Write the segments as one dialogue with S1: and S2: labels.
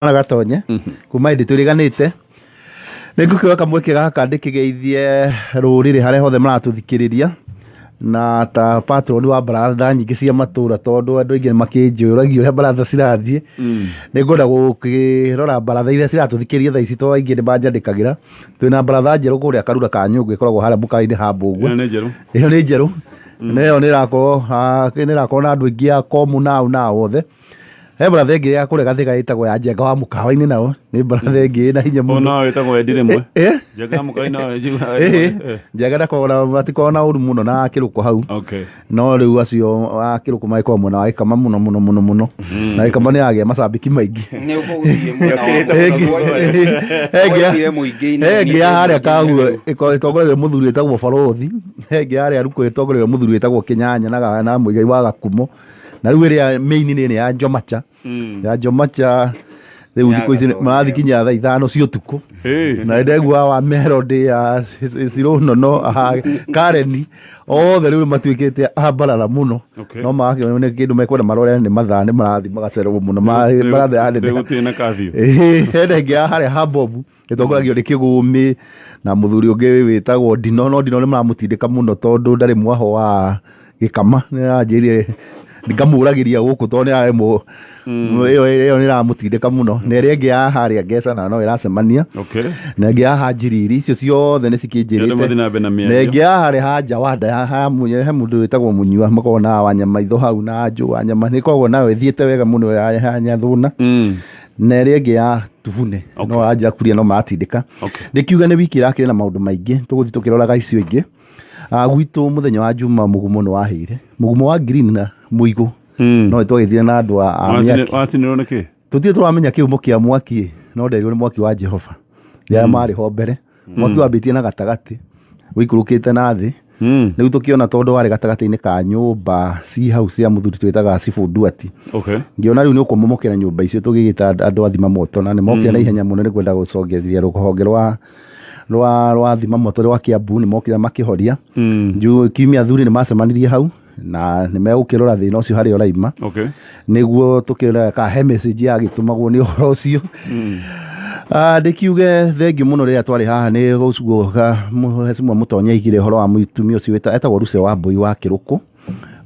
S1: Na Gatonye kuma hĩndĩ twĩrĩganĩte. Nĩ ngũkĩoya kamweke gaka ndĩkĩgeithie rũrĩrĩ harĩa hothe maratũthikĩrĩria, na ta patron wa baratha nyingĩ cia matũra, tondũ andũ aingĩ nĩ makĩnjũragia ũrĩa baratha cirathiĩ. Nĩ ngwenda gũkĩrora baratha iria ciratũthikĩrĩria thaa ici, tondũ aingĩ nĩ manjandĩkagĩra. Twĩna baratha njerũ kũrĩa Karura ka Nyũngũ, ĩkoragwo harĩa mũkawa-inĩ ha Mbũgua.
S2: Ĩyo nĩ njerũ.
S1: Ĩyo nĩ njerũ, na ĩyo nĩ ĩrakorwo nĩ ĩrakorwo na andũ aingĩ a komu nao nao othe. He baratha ĩngĩ ya kũrĩa Gathĩga ĩtagwo ya Njenga wa mũkawa-inĩ, nao nĩ baratha ĩngĩ ĩna hinya mũno.
S2: Ona wĩtagwo Endi rĩmwe.
S1: Eh?
S2: Njenga mũkawa no
S1: Ĩĩ, Njenga ndakoragwo na matikoragwo na ũru mũno na kĩrũkũ hau. No rĩu acio a kĩrũkũ magĩkoragwo mwena wa Gĩkama mũno mũno mũno mũno, na Gĩkama nĩ yagĩa macambĩki maingĩ.
S3: Nĩ ũgũthiĩ mwena wa
S1: Ĩngĩ
S3: Woimire mũingĩ-inĩ.
S1: He ĩngĩ ya harĩa Kaguo ĩtongorerio mũthuri wĩtagwo Barũthi. He ĩngĩ ya harĩa Rukũ ĩtongorerio mũthuri wĩtagwo Kĩnyanya na Mũigai wa Gakumo. Na rĩu ĩrĩa main nĩ ĩrĩa ya Njomacha. Ya Njomacha rĩu
S3: Ya
S1: thikũ ici
S3: Gatonye.
S1: marathiĩ kinya thaa 5 cia ũtukũ. Na ndegua wa Melody ya Cironono Karen othe rĩu matuĩkĩte a mbarara mũno. No magakĩona nĩ kĩndũ mekwenda marore nĩ mathaa, nĩ marathiĩ magacererwo mũno baratha ya nene.
S2: Gũtirĩ na curfew.
S1: Ĩĩ, hena ĩngĩ ya harĩa ha Bobu ĩtongoragio nĩ Kĩgũmĩ na mũthuri ũngĩ wĩtagwo Ndino, no Ndino nĩ maramũtindĩka mũno tondũ ndarĩ mwaho wa Gĩkama. Nĩ aranjĩrire ngamũragĩria gũkũ tondũ nĩ aremwo. Ĩyo nĩ ĩramũtindĩka mũno. Na ĩrĩa ĩngĩ ya harĩa Ngeca na no ĩracemania. Na ĩngĩ ya ha Njiriri, icio ciothe nĩ
S2: Andũ
S1: cikĩnjĩrĩte.
S2: mathiĩ na mbere na
S1: Na
S2: mĩario.
S1: ĩngĩ ya harĩa ha Njawanda ya ha he mũndũ wĩtagwo Mũnyua, makoragwo na Wanyama itho hau na Njũ Wanyama, nĩ ĩkoragwo nayo ĩthiĩte wega mũno ya Nyathũna. Na ĩrĩa ĩngĩ ya Tubune no anjĩra kuria no maratindĩka. Ndĩkiuga nĩ wiki ĩrakĩrĩ na maũndũ maingĩ, tũgũthiĩ tũkĩroraga icio ingĩ. Gwitũ mũthenya wa Juma mũgumo nĩ wahĩire, mũgumo wa green na mũigũ. No nĩtwagĩthire na andũ a mĩaki.
S2: Wacinirwo nĩ kĩ?
S1: Tũtirĩ tũramenya kĩhumo kĩa mwaki, no nderirwo nĩ mwaki wa Jehova rĩrĩa marĩ ho mbere. Mwaki wambĩtie na gatagatĩ ũikũrũkĩte na thĩ. Rĩu tũkĩona tondũ warĩ gatagatĩ-inĩ ka nyũmba ci hau cia mũthuri twĩtaga Cibũ Nduati. Ngĩona rĩu nĩ ũkũmomokera nyũmba icio, tũgĩgĩta andũ a thima moto na nĩ mokire na ihenya mũno nĩ kwenda gũcokereria rũhonge rwa thima moto rwa Kiambu, nĩ mokire makĩhoria. Kiumia athuri nĩ macemanirie hau na nĩ megũkĩrora thĩna ũcio harĩa ũraima. Nĩguo tũkĩrora kana he message yagĩtũmagwo nĩ ũhoro ũcio. Ndĩkiuge thengiũ mũno rĩrĩa twarĩ haha nĩ gũcuoka Mheshimiwa Mũtonyi aigire ũhoro wa mũtumia ũcio etagwo Lucy Wambui wa Kĩrũkũ,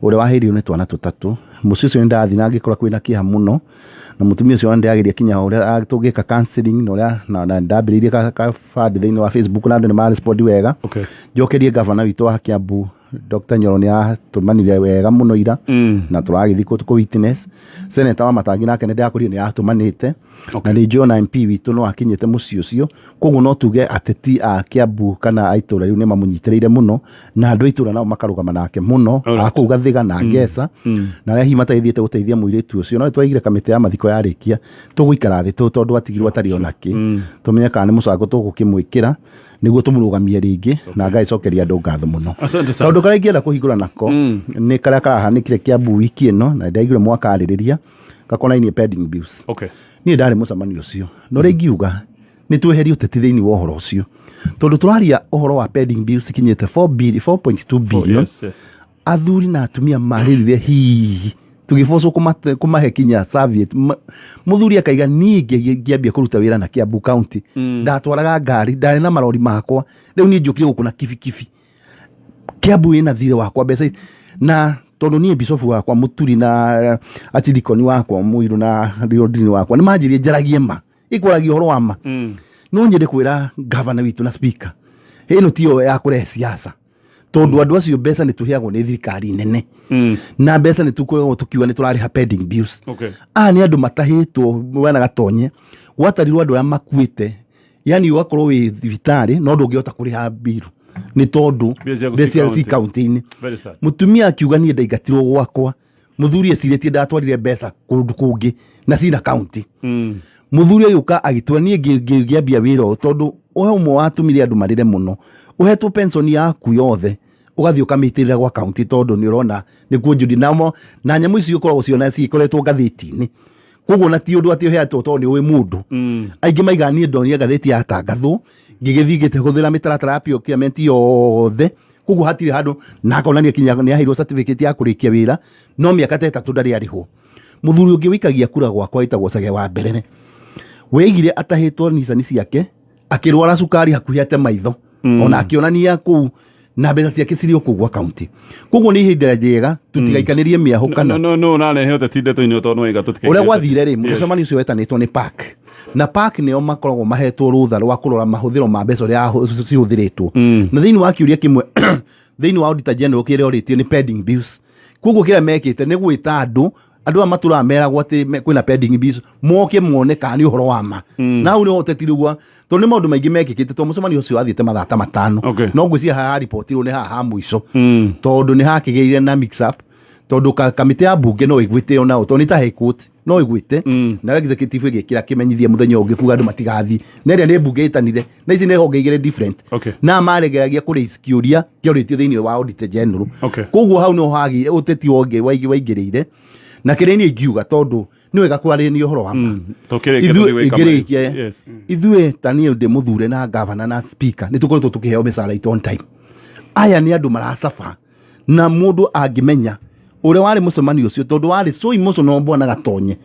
S1: ũrĩa wahĩirio nĩ twana tũtatũ. Mũciĩ ũcio nĩ ndathiĩ na ngĩkora kwĩna kĩeha mũno, na mũtumia ũcio ndĩrageria kinya ũrĩa tũngĩka counseling na ũrĩa na ndambĩrĩirie ka fund thĩinĩ wa Facebook na andũ nĩ marespond wega. Njokerie gavana witũ wa Kiambu Dr. Nyoro nĩ atũmanire wega mũno ira na tũragĩthiĩ kũ witness. Senator wa Matangi nake nĩ ndĩrakorire nĩ atũmanĩte. Na nĩ njũĩ ona MP witũ no akinyĩte mũciĩ ũcio, koguo no tuge ateti a Kiambu kana a itũra rĩu nĩ mamũnyitĩrĩire mũno, na andũ a itũra nao makarũgama nake mũno a kũu Gathiga na Ngeca na arĩa hihi matagĩthiĩte gũteithia mũirĩtu ũcio. No twaigire kamĩtĩ ya mathiko yarĩkia tũgũikara thĩ tondũ atigirwo atarĩ ona kĩ, tũmenye kana nĩ mũcango tũgũkĩmwĩkĩra nĩguo tũmũrũgamie rĩngĩ, na Ngai cokeria andũ ngatho mũno.
S2: Asante sana.
S1: Kaũndũ karĩa ingĩenda kũhingũra nako nĩ karĩa karahanĩkire Kiambu wiki ĩno, na ndaiguire mwakarĩrĩria gakonainie pending bills. Niĩ ndarĩ mũcemanio ũcio, no rĩngĩ ingiuga nĩ tweherie ũteti thĩinĩ wa ũhoro ũcio, tondũ tũraria ũhoro wa pending bills ikinyĩte 4.2 billion. Athuri na atumia marĩrire hihi tũgĩbocwo kũmahe kinya serviette. Mũthuri akaiga niĩ ngĩambia kũruta wĩra na Kiambu County ndatwaraga ngari, ndarĩ na marori makwa, rĩu niĩ njũkire gũkũ na kibikibi. Kiambu ĩna thirĩ wakwa mbeca na tondũ niĩ bicobu wakwa mũturi na atirikoni wakwa mũirũ na riondini wakwa nĩ manjĩrie njaragie ma ĩkwaragia ũhoro wa ma. No nyende kwĩra gavana witũ na speaker, ĩno tiyo ya kũrehe siasa, tondũ andũ acio mbeca nĩ tũheagwo nĩ thirikari nene na mbeca nĩ tũkoragwo tũkiuga nĩ tũrarĩha pending bills. Aya nĩ andũ matahĩtwo wena Gatonye, gwatarirwo andũ arĩa makuĩte, yani ũgakorwo wĩ thibitarĩ no ndũngĩhota kũrĩha mbiru nĩ tondũ
S2: Mbia ciaku
S1: mbeca
S2: ci
S1: ciaku ci
S2: county.
S1: kaunti-inĩ.
S2: Very sad.
S1: Mũtumia akiuga niĩ ndaingatirwo gwakwa, mũthuri ecirĩtie ndatwarire mbeca kũndũ kũngĩ na cina kaunti. Mũthuri agĩũka agĩtua niĩ ngĩambia wĩra ũyũ, tondũ ũhe ũmwe watũmire andũ marĩre mũno, ũhetwo pension yaku yothe ũgathiĩ ũkamĩitĩrĩra gwa kaunti tondũ nĩ ũrona nĩkuo njudi namo na nyamũ ici ũkoragwo ciona cikoretwo ngathĩti-inĩ, koguo na ti ũndũ atĩ ũheatwo tondũ nĩ ũĩ mũndũ. Aingĩ maigaga niĩ ndonire ngathĩti yatangathwo ngĩgĩthiĩ ngĩhũthĩra mĩtaratara ya procurement yothe, koguo hatirĩ handũ na akonania kinya nĩ aheirwo certificate ya kũrĩkia wĩra, no mĩaka ta 3 ndarĩ arĩhwo. Mũthuri ũngĩ wĩikagia kura gwakwa wĩtagwo Cage wa Mberere. Wĩigire atahĩtwo nicani ciake, akĩrwara cukari hakuhĩ ate maitho, ona akĩonania kũu na mbeca ciake cirĩ o kũu gwa kaunti. Koguo nĩ ihinda rĩega tũtigaikanĩrie mĩahũ kana
S2: No, no, ũrarehe ũteti ndeto-inĩ tondũ nĩ waiga tũtikaikie
S1: Ũrĩa
S2: ũteti.
S1: gwathire rĩ, mũcemanio ũcio wetanĩtwo nĩ PAC, na PAC nĩo makoragwo mahetwo rũtha rwa kũrora mahũthĩro ma mbeca ũrĩa cihũthĩrĩtwo. Na thĩinĩ wa kĩũria kĩmwe thĩinĩ wa Auditor General kĩrĩa orĩtio nĩ pending bills. Koguo kĩrĩa mekĩte nĩ gwĩta andũ, andũ aya matũraga meragwo atĩ kwĩna pending bills, moke mone kana nĩ ũhoro wa ma. Na hau nĩho ũteti rĩu tondũ nĩ maũndũ maingĩ mekĩkĩte, tondũ mũcemanio ũcio wathiĩte mathaa ta 5. No ngwĩciria haha ripotirwo nĩ haha ha mũico, tondũ nĩ hakĩgĩire na mix up, tondũ kamĩtĩ ya mbunge no ĩgwĩte onao, tondũ nĩ ta high court no ĩgwĩte, nayo executive ĩgĩkĩra kĩmenyithia mũthenya ũngĩ kuga andũ matigathiĩ, na ĩrĩa nĩ mbunge ĩtanire, na ici nĩ honge igĩrĩ different. Na maregeragia kũrĩ kĩũria kĩorĩtio thĩinĩ wa Auditor General. Koguo hau nĩho hagĩire ũteti wongĩ waingĩrĩire, na kĩrĩa niĩ ingiuga, tondũ nĩ wega kwarĩrĩria ũhoro wa ma.
S2: Tũkĩrĩkia
S1: Ithuĩ
S2: tũthiĩ gwĩka
S1: ingĩrĩkia,
S2: Yes.
S1: ithuĩ ta niĩ ndĩ mũthure na gavana na speaker, nĩ tũkoretwo tũkĩheo mĩcara itũ on time. Aya nĩ andũ maracaba, na mũndũ angĩmenya ũrĩa warĩ mũcemanio ũcio, tondũ warĩ so emotional, bwana Gatonye,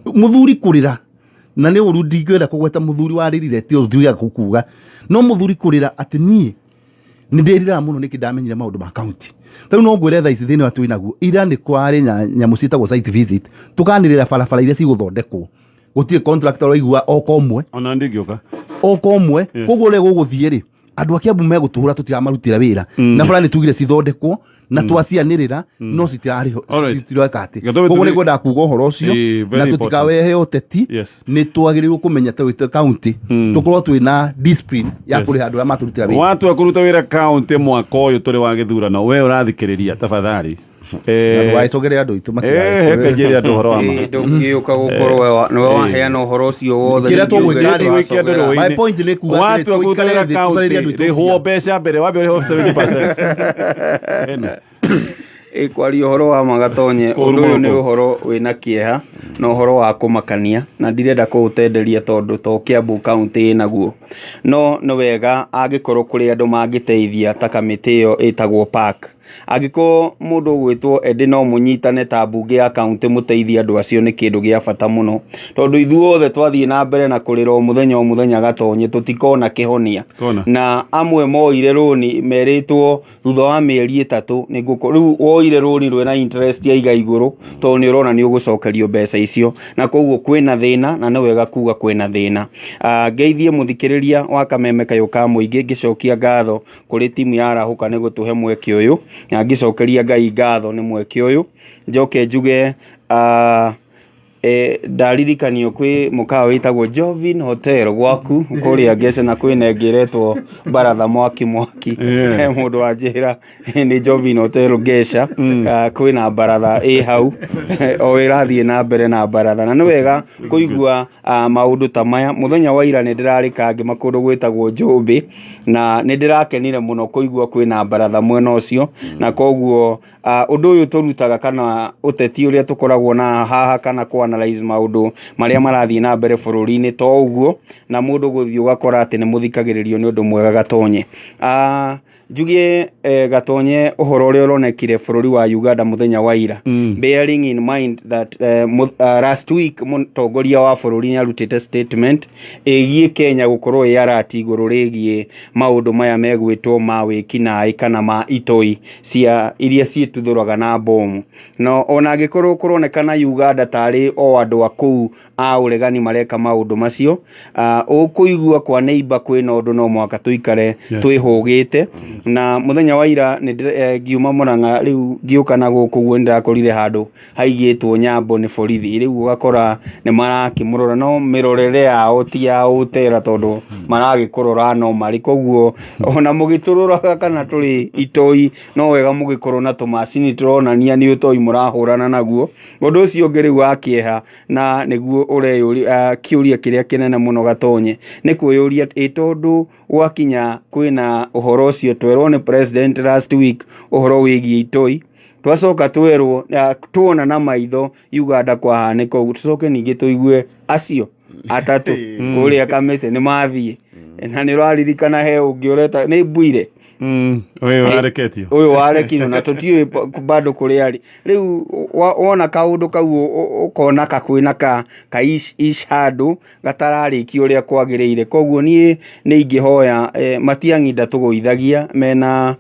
S1: mũthuri kũrĩra, na nĩ ũru ndingĩenda kũgweta mũthuri warĩrire, ti ũthiaga kuga, no mũthuri kũrĩra atĩ niĩ nĩ ndĩriraga mũno nĩkĩ ndamenyire maũndũ ma county. Tarĩu no ngwĩre thaa ici thĩna ũrĩa twĩ naguo, ira nĩ kwarĩ na nyamũ ciĩtagwo site visit, tũkanĩrĩra barabara iria cigũthondekwo, gũtirĩ contractor ũraigua oka ũmwe.
S2: Ona ndingĩũka.
S1: Oka ũmwe. Koguo ũrĩa gũgũthiĩ rĩ, andũ a Kiambu megũtũhũra tũtiramarutĩra wĩra, na bara nĩ tugire cithondekwo na twacianĩrĩra, no citirarĩho, citireka atĩ.
S2: Gatobe.
S1: Koguo nĩ ngwendaga kuga ũhoro ũcio
S2: Very
S1: na
S2: important.
S1: tũtikawehe ũteti. Nĩ twagĩrĩirwo kũmenya ta wĩtũ county tũkorwo twĩna discipline ya kũrĩha andũ arĩa matũrutĩra wĩra.
S2: Watua kũruta wĩra kaunti mwaka ũyũ tũrĩ wa gĩthurano, we ũrathikĩrĩria, tafadhali.
S1: Ndũgagĩcogerere andũ aitũ.
S2: Reke njĩre andũ ũhoro wa ma.
S3: Ndũngĩũka gũkorwo nĩwe waheana ũhoro ũcio wothe.
S1: Kĩrĩa
S3: ningĩ uge
S1: tũgwĩka rĩ,
S2: Gũikia andũ
S3: nĩtũracogera.
S2: rũĩ-inĩ.
S1: My point nĩ kuga atĩrĩ,
S2: Watua kũruta
S1: tũikare
S2: wĩra
S1: thĩ, tũcarĩrie
S2: kaunti,
S1: andũ aitũ
S2: rĩhwo
S1: mbia.
S2: mbeca mbere, wambe ũrĩhwo 70%. Ene.
S3: Ĩ, kwaria ũhoro wa ma, Gatonye,
S2: Kũũru
S3: ũndũ ũyũ nĩ
S2: mũno.
S3: ũhoro wĩna kĩeha na ũhoro wa kũmakania, na ndirenda kũũtenderia tondũ to Kiambu County ĩnaguo, no nĩ wega angĩkorwo kũrĩ andũ mangĩteithia ta kamĩtĩ ĩyo ĩtagwo PAC. Angĩkorwo mũndũ ũgwĩtwo Eddie no mũnyitane ta mbunge ya kaunti mũteithie andũ acio, nĩ kĩndũ gĩa bata mũno, tondũ ithuothe twathiĩ na mbere na kũrĩra o mũthenya o mũthenya, Gatonye, tũtikona kĩhonia.
S2: Kona.
S3: Na amwe moire rũni merĩtwo thutha wa mĩeri 3 nĩ ngũkũ. Rĩu woire rũni rwĩna interest ya iga igũrũ, tondũ nĩ ũrona nĩ ũgũcokerio mbeca icio, na koguo kwĩna thĩna, na nĩ wega kuga kwĩna thĩna. Ngeithie mũthikĩrĩria wa Kameme Kayũ ka Mũingĩ, ngĩcokia ngatho kũrĩ timu ya Arahũka nĩ gũtũhe mweke ũyũ, na ngĩcokeria Ngai ngatho nĩ mweke ũyũ. Njoke njuge ndaririkanio kwĩ mũkawa wĩtagwo Jovin Hotel gwaku kũrĩa Ngece, na kwĩna ĩngĩ ĩretwo Baratha Mwaki Mwaki. He mũndũ wanjĩra nĩ Jovin Hotel Ngeca, kwĩna baratha ĩ hau o ĩrathiĩ na mbere na baratha, na nĩ wega kũigua maũndũ ta maya. Mũthenya wa ira nĩ ndĩrarĩ Kangĩma kũndũ gwĩtagwo Njũmbĩ, na nĩ ndĩrakenire mũno kũigua kwĩna baratha mwena ũcio, na koguo ũndũ ũyũ tũrutaga kana ũteti ũrĩa tũkoragwo na haha kana kũ analyze maũndũ marĩa marathiĩ na mbere bũrũri-inĩ to ũguo, na mũndũ gũthiĩ ũgakora atĩ nĩ mũthikagĩrĩrio nĩ ũndũ mwega, Gatonye. Njugie Gatonye, ũhoro ũrĩa ũronekire bũrũri wa Uganda mũthenya wa ira, bearing in mind that last week mũtongoria wa bũrũri nĩ arutĩte statement ĩgiĩ Kenya gũkorwo ĩ alert igũrũ rĩgiĩ maũndũ maya megwĩtwo ma wĩkinaĩ kana ma itoi cia iria ciĩtuthũraga na bomu. No ona angĩkorwo kũronekana Uganda tarĩ o andũ a kũu a ũregani mareka maũndũ macio, ũkũigua kwa neighbor kwĩna ũndũ, no mũhaka tũikare twĩhũgĩte. Na mũthenya wa ira nĩ ngiuma Murang'a rĩu ngĩũka na gũkũ ũguo, nĩ ndĩrakorire handũ haigĩtwo nyambo nĩ borithi. Rĩu ũgakora nĩ marakĩmũrora, no mĩrorere yao ti ya ũtera, tondũ maragĩkũrora no marĩ koguo ona mũgĩtũroraga kana tũrĩ itoi, no wega mũgĩkorwo na tũmacini tũronania nĩ ũtoi mũrahũrana naguo. Ũndũ ũcio ũngĩ rĩu wa kĩeha, na nĩguo ũreyũria kĩũria kĩrĩa kĩnene mũno, Gatonye, nĩ kwĩyũria ĩ tondũ gwakinya kwĩna ũhoro ũcio twerwo nĩ president last week ũhoro wĩgiĩ itoi, twacoka twerwo tuona na maitho Uganda kwahanĩka ũguo, tũcoke ningĩ tũigue acio atatũ kũrĩa kamĩtĩ nĩ mathiĩ, na nĩ ũraririkana he ũngĩ ũreta nĩ Mbwire.
S2: Ũyũ wareketio.
S3: Ũyũ warekirwo na tũtiũĩ bado kũrĩa arĩ rĩu. Wona kaũndũ kau ũkona kakwĩna ka ish ish handũ gatararĩkio ũrĩa kwagĩrĩire. Koguo niĩ nĩ ingĩhoya Matiang'i ndatũgũithagia mena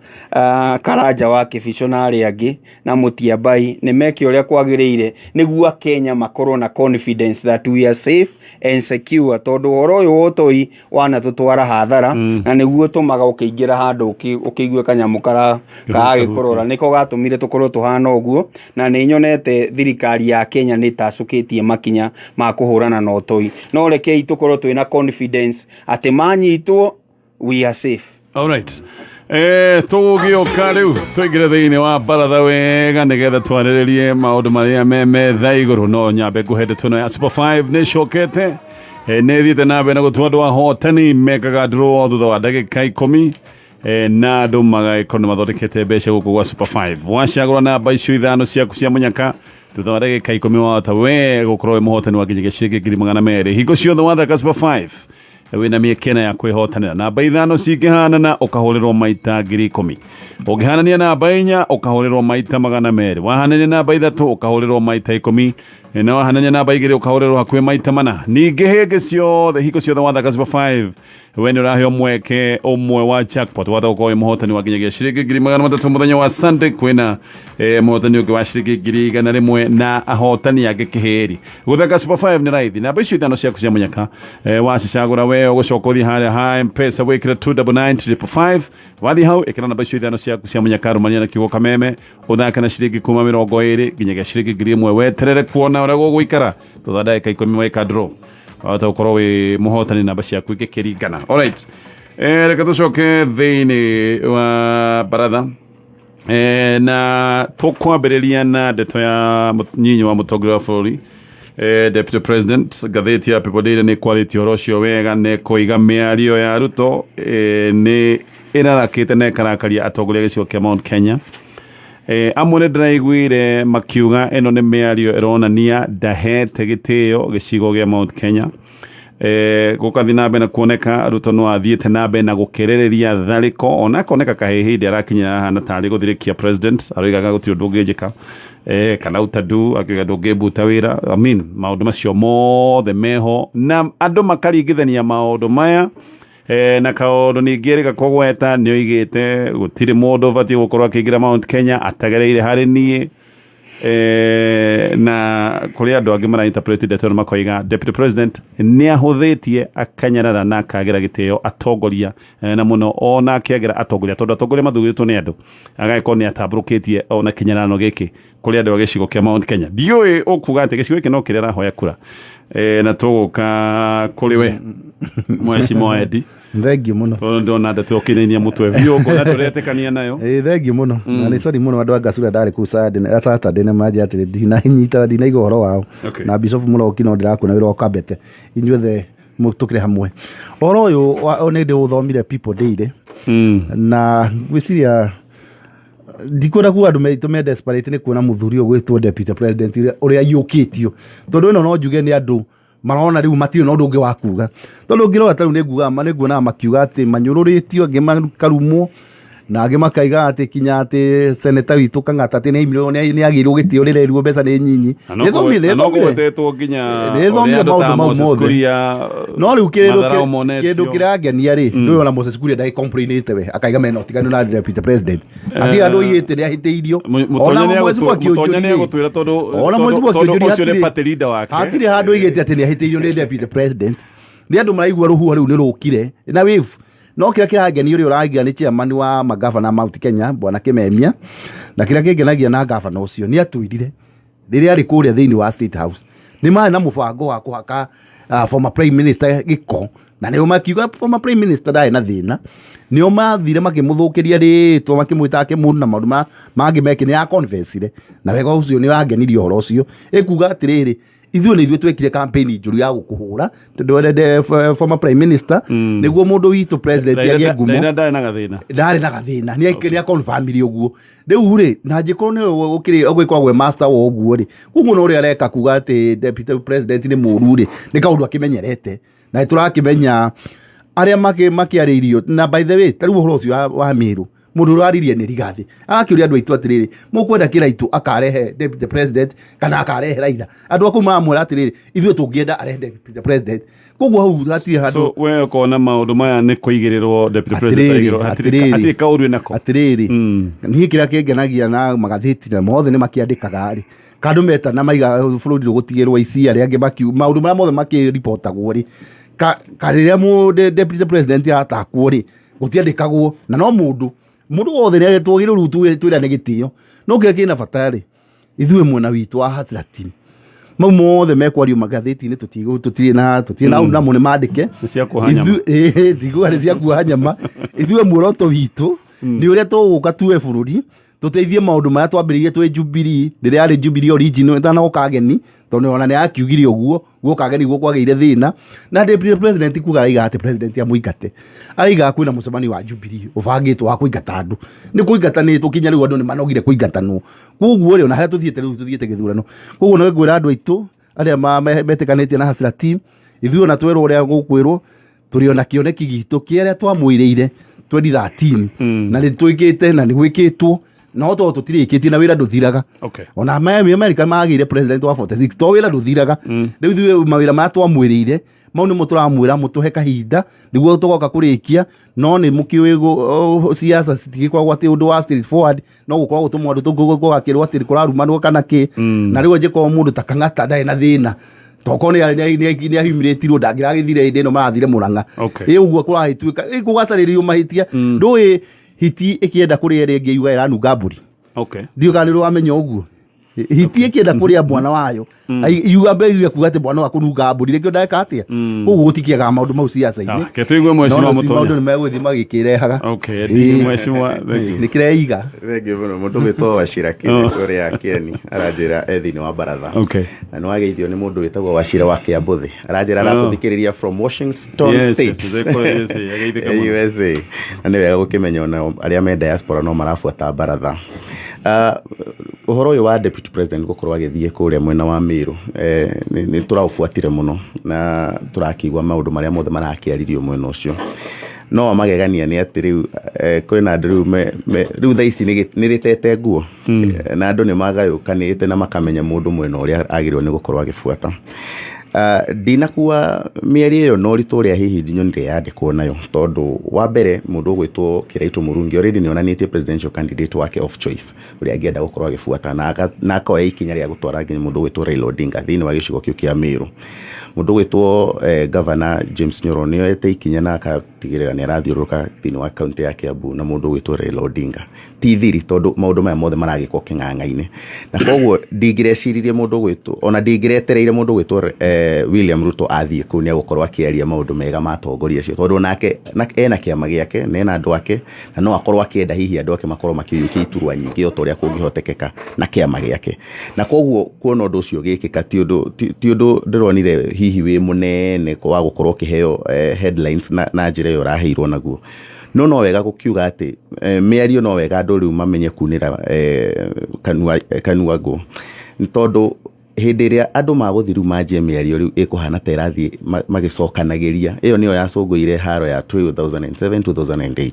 S3: Karanja wa Kĩbico na arĩa angĩ na Mũtiambai, nĩ meke ũrĩa kwagĩrĩire nĩguo Akenya makorwo na confidence that we are safe and secure, tondũ ũhoro ũyũ wa ũtoi wanatũtwara hathara na nĩguo ũtũmaga ũkĩingĩra handũ ũkĩigue kanyamũ karagĩkũrora, nĩko gatũmire tũkorwo tũhana ũguo. Na nĩ nyonete thirikari ya Kenya nĩ ĩtacũkĩtie makinya ma kũhũrana na ũtoi, no rekei tũkorwo twĩna confidence atĩ manyitwo, we are safe.
S2: Alright. Tũgũgĩũka rĩu tũingĩre thĩinĩ wa baratha wega nĩgetha twarĩrĩrie maũndũ marĩa me metha igũrũ. No nyambe ngũhe ndeto ĩno ya Super 5 nĩ ĩcokete, nĩ ĩthiĩte na mbere na gũtua andũ ahotani mekaga draw thutha wa ndagĩka 10, na andũ magagĩkorwo nĩ mathondekete mbeca gũkũ gwa Super 5. Wacagũra namba icio ithano ciaku cia mũnyaka, thutha wa ndagĩka 10 wahota we gũkorwo wĩ mũhotani wa nginyagia ciringi 200,000. Hingo ciothe wathaka Super 5, wĩna mĩeke ya kwĩhotanĩra. Namba ithano cingĩhanana, ũkahũrĩrwo maita 10,000. Ũngĩhanania namba 4, ũkahũrĩrwo maita 200. Wahanania namba 3, ũkahũrĩrwo maita 10, na wahanania namba 2, ũkahũrĩrwo hakuhĩ maita 4. Ningĩ hĩngĩ ciothe, hingo ciothe wathaka Super 5, we nĩ ũraheo mweke ũmwe wa jackpot, wahota gũkorwo wĩ mũhotani wa nginyagia ciringi 300,000. Mũthenya wa Sunday kwĩna mũhotani ũngĩ wa ciringi 100,000 na ahotani angĩ kĩhĩri. Gũthaka Super 5 nĩ raithi. Namba icio ithano ciaku cia mũnyaka, wacicagũra, we ũgũcoka ũthiĩ harĩa ha M-Pesa wĩkĩre 299555. Wathiĩ hau, ĩkĩra namba icio ithano ciaku cia mũnyaka, rũmania na kiugo kameme, ũthake na ciringi kuma 20 nginyagia ciringi 1000. Weterere kuona ũrĩa gũgũikara thutha wa ndagĩka 10. Weka draw, wahota gũkorwo wĩ mũhotani namba ciaku ingĩkĩringana. Alright, reke tũcoke thĩinĩ wa baratha, na tũkwambĩrĩria na ndeto ya nyinyi wa mũtongoria wa bũrũri, deputy president. Ngathĩti ya People Daily nĩ kwarĩtie ũhoro ũcio wega na ĩkoiga mĩario ya Ruto nĩ ĩrarakĩte na ĩkarakaria atongoria a gĩcigo kĩa Mount Kenya. Amwe nĩ ndĩraiguire makiuga ĩno nĩ mĩario ĩronania ndahete gĩtĩo gĩcigo gĩa Mount Kenya. Gũkathiĩ na mbere na kuoneka Ruto no athiĩte na mbere na gũkĩrĩrĩria tharĩko, ona akoneka kahĩ hĩndĩ arakinyĩra ahana tarĩ gũthirĩkia president, aroigaga gũtirĩ ũndũ ũngĩnjĩka, kana utadu akiuga ndũngĩmbuta wĩra. I mean, maũndũ macio mothe meho na andũ makaringithania maũndũ maya, na kaũndũ ningĩ erĩga kũgweta nĩ oigĩte gũtirĩ mũndũ ũbatiĩ gũkorwo akĩingĩra Mount Kenya atagereire harĩ niĩ. Na kũrĩ andũ angĩ mara interpret ndeto ĩno makoiga deputy president nĩ ahũthĩtie akanyarara na akagĩra gĩtĩo atongoria, na mũno ona akĩagĩra atongoria, tondũ atongoria mathurĩtwo nĩ andũ, agagĩkorwo nĩ atambũrũkĩtie ona kĩnyarano gĩkĩ kũrĩ andũ a gĩcigo kĩa Mount Kenya. Ndiũĩ ũkuga atĩ gĩcigo gĩkĩ no kĩrĩa arahoya kura, na tũgũka kũrĩ we mheshimiwa Eddie.
S1: Thengiũ mũno.
S2: Tondũ ndona ndeto ũkĩinainia mũtwe biũ, ngona ndũretĩkania nayo.
S1: Ĩĩ, thengiũ mũno, na nĩ sorry mũno andũ a Ngasura, ndarĩ kũu Saturday na manjia atĩrĩ ndinanyita, ndinaigua ũhoro wao. Na Bishop Mũroki, no ndĩrakuona wĩra wa Kabete, inyuothe tũkĩrĩ hamwe. Ũhoro ũyũ nĩ ndĩũthomire People Daily na ngwĩciria ndikwenda kuga andũ maitũ me desperate nĩ kuona mũthuri ũyũ gwĩtwo deputy president ũrĩa aiyũkĩtio, tondũ ĩno no njuge nĩ andũ marona rĩu matirĩ na ũndũ ũngĩ wa kuga, tondũ ũngĩrora ta rĩu nĩ ngugaga nĩ nguonaga makiuga atĩ manyũrũrĩtio, angĩ makarumwo, na angĩ makaiga atĩ kinya atĩ seneta witũ Kang'ata atĩ nĩ agĩirwo gĩtĩo rĩrĩa erwo mbeca nĩ nyinyi.
S2: Na no
S1: Nĩthomire.
S2: kũgwetetwo nginya
S1: Nĩthomire
S2: ũrĩa andũ ta
S1: maũndũ mau
S2: Moses
S1: mothe.
S2: Kuria
S1: No rĩu kĩndũ
S2: matharau monetio.
S1: Kĩndũ kĩrangenia rĩ, ndũĩ ona Moses Kuria ndagĩcomplainĩte, we akaiga mena ũtiganu na deputy president, hatirĩ andũ oigĩte nĩ ahĩtĩirio.
S2: Mũtonya
S1: Ona Mheshimiwa
S2: Mũtonya
S1: Kĩũnjũri
S2: nĩ
S1: rĩ,
S2: egũtwĩra tondũ
S1: ona Mheshimiwa
S2: tondũ
S1: Kĩũnjũri
S2: ũcio nĩ
S1: hatirĩ
S2: party leader wake.
S1: Hatirĩ handũ oigĩte atĩ nĩ ahĩtĩirio nĩ deputy president. Nĩ andũ maraigua rũhuho rĩu nĩ rũkire na wave. No kĩrĩa kĩrangenia, ũrĩa ũragia nĩ chairman wa magavana Mount Kenya, bwana Kimemia, na kĩrĩa kĩngenagia na gavana ũcio nĩ atwĩrire rĩrĩa arĩ kũrĩa thĩinĩ wa State House nĩ marĩ na mũbango wa kũhaka former prime minister gĩko, na nĩo makiuga former prime minister ndarĩ na thĩna. Nĩo mathire makĩmũthũkĩria rĩtwa, makĩmwĩta akĩmũndũ na maũndũ mangĩ meke nĩ aconfessire, na wega ũcio nĩ ũrangenirie. Ũhoro ũcio ĩkuga atĩrĩrĩ, ithuĩ nĩ ithuĩ twekire campaign njũru ya gũkũhũra tondũ former prime minister nĩguo mũndũ witũ president agĩe ngumo.
S2: Raila ndarĩ na gathĩna.
S1: Ndarĩ na gathĩna, nĩ aconfirmire ũguo. Rĩu rĩ, na angĩkorwo nĩwe ũkĩrĩ ũgĩkoragwo e master wa ũguo rĩ, koguo no ũrĩa areka kuga atĩ deputy president nĩ mũru rĩ, nĩ kaũndũ akĩmenyerete na nĩ tũrakĩmenya. Arĩa makĩarĩirio na by the way, ta rĩu ũhoro ũcio wa Meru, mũndũ ũrĩa waririe nĩ Rigathi, arakĩũria andũ aitũ atĩrĩrĩ, mũkwenda Kĩraitũ akarehe deputy president kana akarehe Raila? Andũ a kũu maramwĩra atĩrĩrĩ, ithuĩ tũngĩenda arehe deputy president. Koguo hau hatirĩ handũ.
S2: So we ũkona maũndũ maya nĩ kũigĩrĩrwo deputy president?
S1: Atĩrĩrĩ,
S2: aigĩrĩrwo, hatirĩ
S1: atĩrĩrĩ.
S2: Hatirĩ kaũru nako.
S1: Atĩrĩrĩ, niĩ kĩrĩa kĩngenagia na magathĩti na mothe nĩ makĩandĩkaga rĩ, kandũ metana maiga bũrũri ndũgũtigĩrwo ici arĩa angĩ maũndũ marĩa mothe makĩribotagwo rĩ, karĩrĩa deputy president aratakwo rĩ, gũtiandĩkagwo. Na no mũndũ wothe nĩ twagĩrĩirwo rĩu twĩrane gĩtĩo, no kĩrĩa kĩna bata rĩ, ithuĩ mwena witũ wa Hustler Team, mau mothe mekwario magathĩti-inĩ, tũtirĩ na namo nĩ mandĩke.
S2: Nĩ cia kuoha nyama.
S1: Ndiguga nĩ cia kuoha nyama. Ithuĩ muoroto witũ nĩ ũrĩa tũgũka tuwe bũrũri, tũteithie maũndũ marĩa twambĩrĩirie twĩ Jubilee, rĩrĩa yarĩ Jubilee original ĩtanoka ageni, tondũ ona nĩ yakiugire ũguo guoka ageni guo kwagĩire thĩna. Na deputy president kuga araiga atĩ president amũingate, araiga kwĩna mũcemanio wa Jubilee ũbangĩtwo wa kũingata andũ, nĩ kũingatanĩtwo kinya rĩu andũ nĩ manogire kũingatanwo. Koguo rĩ, ona harĩa tũthiĩte rĩu, tũthiĩte gĩthurano. Koguo nĩ ngwĩra andũ aitũ arĩa metĩkanĩtie na Hustler Team, ithuĩ ona twerwo ũrĩa gũkwĩrwo, tũrĩ ona kĩoneki gitũ kĩrĩa twamwĩrĩire 2013, na nĩ twĩkĩte na nĩ gwĩkĩtwo, no to tũtirĩkĩtie na wĩra ndũthiraga. Ona America magĩire president wa 46, to wĩra ndũthiraga. Rĩu ithuĩ mawĩra marĩa twamwĩrĩire mau nĩmo tũramwĩra mũtũhe kahinda nĩguo tũgoka kũrĩkia. No nĩ mũkĩũĩ siasa citigĩkoragwo atĩ ũndũ wa straightforward, no gũkoragwo tũmũndũ tũgakĩrwo atĩ kũrarumanwo kana kĩ. Na rĩu angĩkorwo mũndũ ta Kang'ata ndarĩ na thĩna, tokorwo nĩ ahumĩrĩtirwo, ndangĩragĩthire hĩndĩ ĩno marathire Mũrang'a. Ĩ ũguo kũragĩtuĩka kũgacarĩrio mahĩtia, ndũĩ hiti ĩkĩenda kũrĩa ĩrĩa ĩngĩ yuga ĩranunga mbũri. Ndiũ kana nĩ wamenya ũguo, hiti ĩkĩenda kũrĩa mwana wayo, yuga mbe yuga kuga atĩ mwana wa kũnunga mbũri, nĩkĩo ndeka atĩa. Koguo gũtikĩagaga maũndũ mau siasa-inĩ.
S2: Sawa, ke tũigue mheshimiwa
S1: No,
S2: Mũtonya.
S1: maũndũ nĩ megũthiĩ magĩkĩrehaga.
S2: Okay, ndiĩ mheshimiwa, thank you.
S1: Nĩ kĩreiga.
S4: Thengiũ mũno. Mũndũ wĩtwo Wachira ũrĩa Kĩeni aranjĩra e thĩinĩ wa baratha. Na nĩ wageithio nĩ mũndũ wĩtagwo Wachira wa Kĩambũthĩ, aranjĩra aratũthikĩrĩria from Washington State.
S2: Yes, yes, ageithĩka mũno.
S4: USA. Na nĩ wega gũkĩmenya ona arĩa me diaspora no marabuata baratha. Ũhoro ũyũ wa deputy president gũkorwo agĩthiĩ kũrĩa mwena wa Meru, nĩ tũraũbuatire mũno na tũrakĩigua maũndũ marĩa mothe marakĩaririo mwena ũcio. No wa magegania nĩ atĩ rĩu kwĩna andũ rĩu rĩu thaa ici nĩ rĩtete nguo. Na andũ nĩ magayũkanĩte na makamenya mũndũ mwena ũrĩa agĩrĩirwo nĩ gũkorwo agĩbuata. Ndinakua mĩario ĩyo na ũritũ ũrĩa hihi nyonire yandĩkwo nayo, tondũ wa mbere mũndũ ũgwĩtwo Kĩraitũ Mũrungi already nĩ onanĩtie presidential candidate wake of choice ũrĩa angĩenda gũkorwo agĩbuata, na akoya ikinya rĩa gũtwara nginya mũndũ ũgwĩtwo Raila Odinga thĩinĩ wa gĩcigo kĩu kĩa Meru. Mũndũ ũgwĩtwo Governor James Nyoro nĩ oyete ikinya na agatigĩrĩra nĩ arathiũrũrũka thĩinĩ wa kaunti ya Kiambu na mũndũ ũgwĩtwo Raila Odinga. Ti thiri, tondũ maũndũ maya mothe maragĩkwo kĩng'ang'a-inĩ, na koguo ndingĩreciririe mũndũ ũgwĩtwo, ona ndingĩretereire mũndũ ũgwĩtwo William Ruto athiĩ kũu nĩ egũkorwo akĩaria maũndũ mega ma atongoria acio, tondũ onake ena kĩama gĩake na ena andũ ake, na no akorwo akĩenda hihi andũ ake makorwo makĩiyũkia iturwa nyingĩ o ta ũrĩa kũngĩhotekeka na kĩama gĩake. Na koguo kuona ũndũ ũcio ũgĩkĩka ti ũndũ ndĩronire hihi wĩ mũnene wa gũkorwo ũkĩheo headlines na njĩra ĩyo ũraheirwo naguo. No wega gũkiuga atĩ mĩario, no wega andũ rĩu mamenye kunĩra kanua ngũ, nĩ tondũ hĩndĩ ĩrĩa andũ magũthiĩ rĩu manjie mĩario rĩu ĩkũhana ta ĩrathiĩ magĩcokanagĩria. Ĩyo nĩyo yacũngũire haro ya 2007 2008.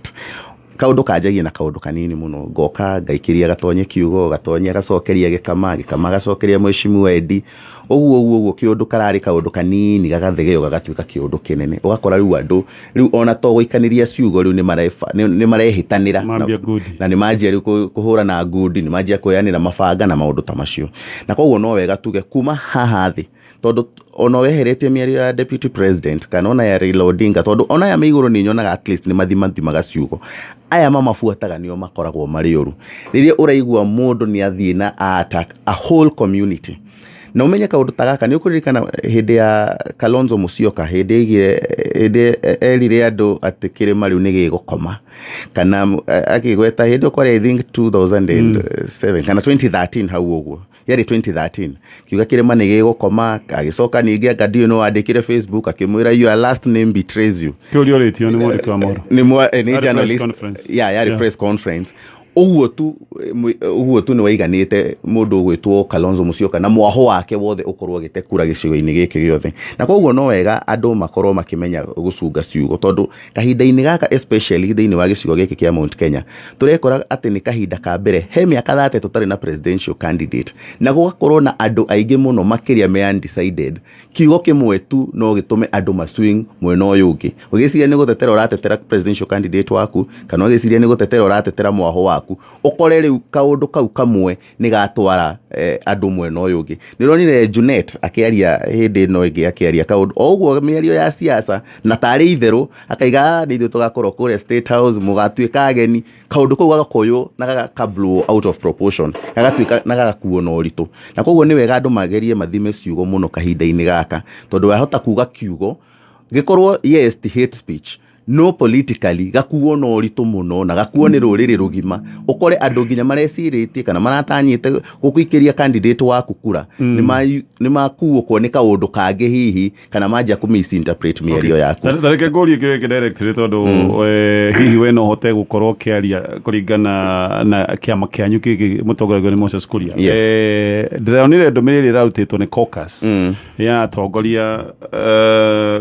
S4: Kaũndũ kanjagia na kaũndũ kanini mũno, ngoka ngaikĩria Gatonye kiugo, Gatonye agacokeria Gĩkama, Gĩkama agacokeria Mheshimiwa Eddie, ũguo ũguo ũguo, kĩũndũ kararĩ kaũndũ kanini gagathegeo gagatuĩka kĩũndũ kĩnene. Ũgakora rĩu andũ rĩu ona to gũikanĩria ciugo, rĩu nĩ marehĩtanĩra.
S2: Mambia ngundi.
S4: Na nĩ manjia rĩu kũhũrana ngundi, nĩ manjia kuoyanĩra mabanga na maũndũ ta macio. Na koguo no wega tuge kuma haha thĩ, tondũ ona weheretie mĩario ya deputy president kana ona ya Raila Odinga, tondũ ona aya me igũrũ nĩ nyonaga at least nĩ mathimathimaga ciugo, aya mamabuataga nĩo makoragwo marĩ ũru. Rĩrĩa ũraigua mũndũ nĩ athiĩ na attack a whole community, na ũmenye kaũndũ ta gaka, nĩ ũkũririkana hĩndĩ ya Kalonzo Musyoka, hĩndĩ aigire, hĩndĩ erire andũ atĩ kĩrĩma rĩu nĩ gĩgũkoma, kana akĩgweta hĩndĩ ĩyo kwarĩ, I think, 2007 kana 2013 hau ũguo, yarĩ 2013, kiuga kĩrĩma nĩ gĩgũkoma. Agĩcoka ningĩ anga ndiũĩ no wandĩkire Facebook akĩmwĩra, "Your last name betrays you."
S2: Kĩũria ũrĩtio nĩ mwandĩki wa mohoro.
S4: Nĩ
S2: Yarĩ press
S4: journalist.
S2: Conference.
S4: Yeah, yarĩ press conference. Ũguo tu ũguo tu nĩ waiganĩte mũndũ ũgwĩtwo Kalonzo Musyoka na mwaho wake wothe ũkorwo ũgĩte kura gĩcigo-inĩ gĩkĩ gĩothe. Na koguo no wega andũ makorwo makĩmenya gũcunga ciugo tondũ kahinda-inĩ gaka especially thĩinĩ wa gĩcigo gĩkĩ kĩa Mount Kenya tũrekora atĩ nĩ kahinda ka mbere he mĩaka 30 tũtarĩ na presidential candidate na gũgakorwo na andũ aingĩ mũno makĩria me undecided. Kiugo kĩmwe tu no gĩtũme andũ ma swing mwena ũyũ ũngĩ. Ũgĩciria nĩ gũtetera ũratetera presidential candidate waku kana ũgĩciria nĩ gũtetera ũratetera mwaho waku, ũkore rĩu kaũndũ kau kamwe nĩ gatwara andũ mwena ũyũ ũngĩ. Nĩ ũronire Junet akĩaria hĩndĩ ĩno ĩngĩ akĩaria kaũndũ o ũguo mĩario ya siasa na tarĩ itherũ akaiga nĩ ithuĩ tũgakorwo kũrĩa State House mũgatuĩka ageni, kaũndũ kau gagakoywo na gaka blow out of proportion gagatuĩka na gagakuo na ũritũ. Na koguo nĩ wega andũ magerie mathime ciugo mũno kahinda-inĩ gaka tondũ wahota kuga kiugo gĩkorwo yes ti hate speech no politically gakuo na ũritũ mũno na gakuo nĩ rũrĩrĩ rũgima, ũkore andũ nginya marecirĩtie kana maratanyĩte gũgũikĩria candidate waku kura nĩ makuũkwo nĩ kaũndũ kangĩ hihi kana manjia kũ misinterpret mĩario yaku.
S2: Ta reke ngũrie kĩũria gĩkĩ directly tondũ hihi we no ũhote gũkorwo ũkĩaria kũringana na kĩama kĩanyu gĩkĩ mũtongoragio nĩ Moses Kuria.
S4: Yes.
S2: Ndĩronire ndũmĩrĩri ĩrarutĩtwo nĩ caucus ya atongoria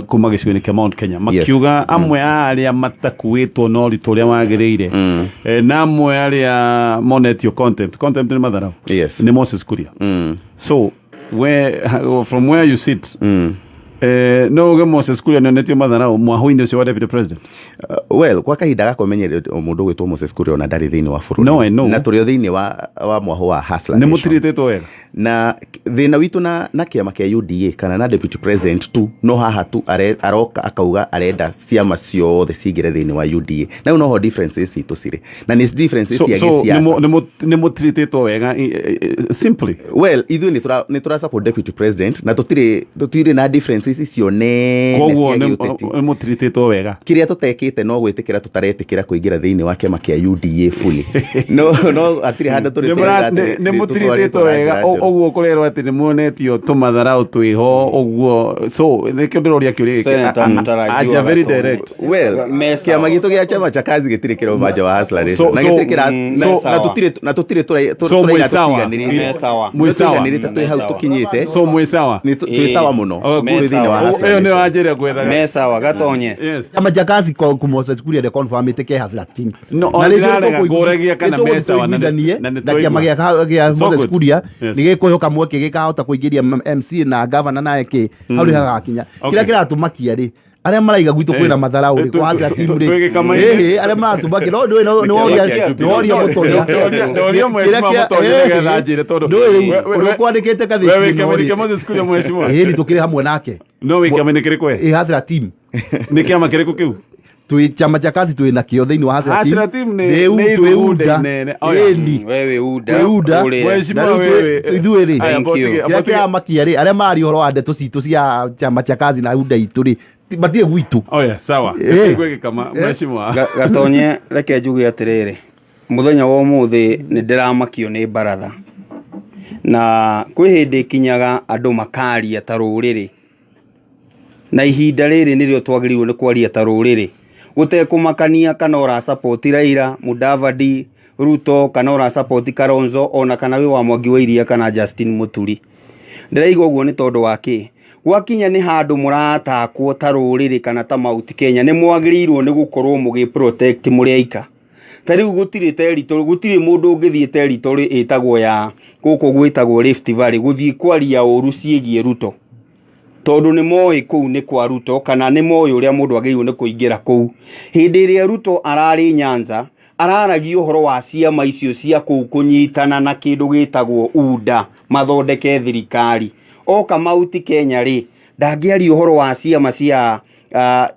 S2: kuma gĩcigo-inĩ kĩa Mount Kenya makiuga amwe a arĩa matakuĩtwo na ũritũ ũrĩa wagĩrĩire na amwe arĩa monetio contempt, contempt nĩ matharau, nĩ Moses Kuria. So we, from where you sit, no uge Moses Kuria nĩonetio matharau mwahũ-inĩ ũcio wa deputy president?
S4: Well, kwa kahinda gaka ũmenyere mũndũ ũgwĩtwo Moses Kuria ona ndarĩ thĩinĩ wa bũrũri.
S2: No, I know.
S4: Na tũrĩ o thĩinĩ wa mwaho wa Hustler
S2: Nĩ
S4: Nation.
S2: mũtirĩtĩtwo wega.
S4: Na thĩna witũ na kĩama kĩa UDA kana na deputy president tu no haha tu aroka akauga arenda ciama ciothe cingĩre thĩinĩ wa UDA. Na rĩu noho differences citũ cirĩ. Na nĩ differences cia
S2: So
S4: gĩsiasa.
S2: nĩ mũtirĩtĩtwo wega simply.
S4: Well, ithuĩ nĩ tũra support deputy president na tũtirĩ na differences icio nene
S2: Koguo
S4: cia
S2: nĩ
S4: gĩũteti.
S2: nĩ mũtirĩtĩtwo wega.
S4: Kĩrĩa tũtekĩte no gwĩtĩkĩra tũtaretĩkĩra kũingĩra thĩinĩ wa kĩama kĩa UDA fully. No hatirĩ handũ tũrĩ tũrauga atĩ
S2: Nĩ
S4: nĩ
S2: mũtirĩtĩtwo
S4: tũtwarĩtwo na
S2: wega
S4: njĩra njũru.
S2: Ũguo kũrerwo atĩ nĩ muonetio tũmatharau twĩho ũguo, so nĩkĩo ndĩroria kĩũria gĩkĩ.
S3: Senator Mũtarajiwa
S2: Aja very
S3: Gatonye.
S2: direct.
S4: Well,
S3: Mesa.
S4: kĩama gitũ gĩa chama cha kazi gĩtirĩ kĩrauma nja wa Hustler Nation. Na gĩtirĩ
S3: Mesa.
S4: na tũtirĩ
S2: So
S4: tũraiga
S2: mwĩ sawa.
S4: tũtiganĩrĩte.
S3: Mesa.
S2: Mwĩ sawa.
S4: Tũtiganĩrĩte twĩ hau
S3: Mesa.
S4: tũkinyĩte.
S2: So mwĩ sawa.
S4: Nĩ twĩ sawa mũno.
S2: Oh,
S4: Twĩ thĩinĩ wa
S3: Mesa.
S4: Hustler
S2: Ĩyo nĩyo
S4: Nation.
S2: anjĩra gwethaga.
S3: Mesa wa Gatonye.
S2: Yes.
S1: Chama cha kazi kwa Moses Kuria de confirm ite Hustler team.
S2: No,
S1: Na rĩngĩ
S2: ndĩrarega,
S1: nĩtũkũigua-
S2: ngũragia kana
S1: nĩtũgũthiĩ
S2: me sawa, na nĩ-
S1: tũiguithanie
S2: na nĩ
S1: na kĩama
S2: twaigua.
S1: gĩa
S2: It's all
S1: Moses
S2: good.
S1: Kuria
S2: Yes.
S1: nĩ gĩkũhĩũka mweke gĩkahota kũingĩria MC na governor na eke hau nĩ hagakinya. Kĩrĩa kĩratũmakia rĩ, arĩa maraiga gwitũ kwĩna matharau rĩ, kwa Hustler team rĩ.
S2: Twĩgĩkamaine.
S1: Ĩhĩ, arĩa maratũmakia, no ndũĩ no- nĩ woria-
S4: Kĩama kĩa
S1: nĩ woria Mũtonya.
S2: Ndoria mheshimiwa
S1: Kĩrĩa kĩa-
S2: Mũtonya nĩgetha
S1: ĩhĩ,
S2: anjĩre tondũ
S1: ndũĩ rĩu,
S2: we-
S1: ũrĩa ũkwandĩkĩte
S2: we wĩ
S1: ngathĩti-inĩ
S2: kĩama-inĩ
S1: rĩ.
S2: kĩa Moses Kuria mheshimiwa?
S1: Ĩhĩ, nĩ tũkĩrĩ hamwe nake.
S2: No wĩ kĩama-inĩ kĩrĩkũ we?
S1: Ĩ, Hustler team.
S2: Nĩ kĩama kĩrĩkũ kĩu?
S1: Twĩ chama cha kazi twĩ nakĩo thĩinĩ wa Hustler team.
S2: Hustler team
S1: Rĩu
S2: nĩ
S1: twĩ
S2: ithugunda
S1: UDA.
S2: inene. Oh, yeah.
S1: Ĩni.
S3: Wewe UDA.
S1: Twĩ UDA.
S3: Ũrĩa.
S2: Mheshimiwa
S1: Na rĩu
S2: wewe.
S1: ithuĩ rĩ.
S2: Aya,
S3: Thank you.
S1: Kĩrĩa kĩramakia rĩ, arĩa mararia ũhoro wa ndeto citũ cia chama cha kazi na UDA itũ rĩ, matirĩ gwitũ.
S2: Oya, sawa. Tũigue gĩkama, mheshimiwa.
S3: Gatonye, reke njuge atĩrĩrĩ, mũthenya wa ũmũthĩ nĩ ndĩramakio nĩ baratha, na kwĩ hĩndĩ ĩkinyaga andũ makaria ta rũrĩrĩ, na ihinda rĩrĩ nĩrĩo twagĩrĩirwo nĩ kwaria ta rũrĩrĩ, gũtekũmakania kana ũra support Raila, Mudavadi, Ruto, kana ũra support Kalonzo, ona kana wĩ wa Mwangi wa Iria kana Justin Muturi. Ndĩraiga ũguo nĩ tondũ wa kĩ? Gwakinya nĩ handũ mũratakwo ta rũrĩrĩ kana ta Mount Kenya, nĩ mwagĩrĩirwo nĩ gũkorwo mũgĩ protect mũrĩ aika. Ta rĩu gũtirĩ territory, gũtirĩ mũndũ ũngĩthiĩ territory ĩtagwo ya gũkũ gwĩtagwo Rift Valley gũthiĩ kwaria ũru ciĩgiĩ Ruto, tondũ nĩ moĩ kũu nĩ kwa Ruto, kana nĩ moĩ ũrĩa mũndũ agĩrĩirwo nĩ kũingĩra kũu. Hĩndĩ ĩrĩa Ruto ararĩ Nyanza, araragia ũhoro wa ciama icio cia kũu kũnyitana na kĩndũ gĩtagwo UDA mathondeke thirikari. Oka Mount Kenya rĩ, ndangĩaria ũhoro wa ciama cia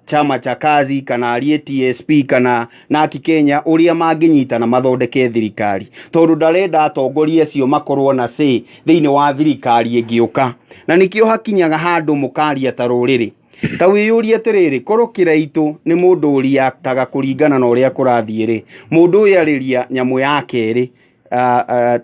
S3: chama cha kazi kana arie TSP kana Naki Kenya ũrĩa mangĩnyitana mathondeke thirikari, tondũ ndarenda atongoria acio makorwo na say thĩinĩ wa thirikari ĩngĩũka. Na nĩkĩo hakinyaga handũ mũkaria ta rũrĩrĩ. Ta wĩyũrie atĩrĩrĩ, korwo Kĩraitũ nĩ mũndũ ũriaktaga kũringana na ũrĩa kũrathiĩ rĩ, mũndũ ũyũ arĩria nyamũ ya kerĩ,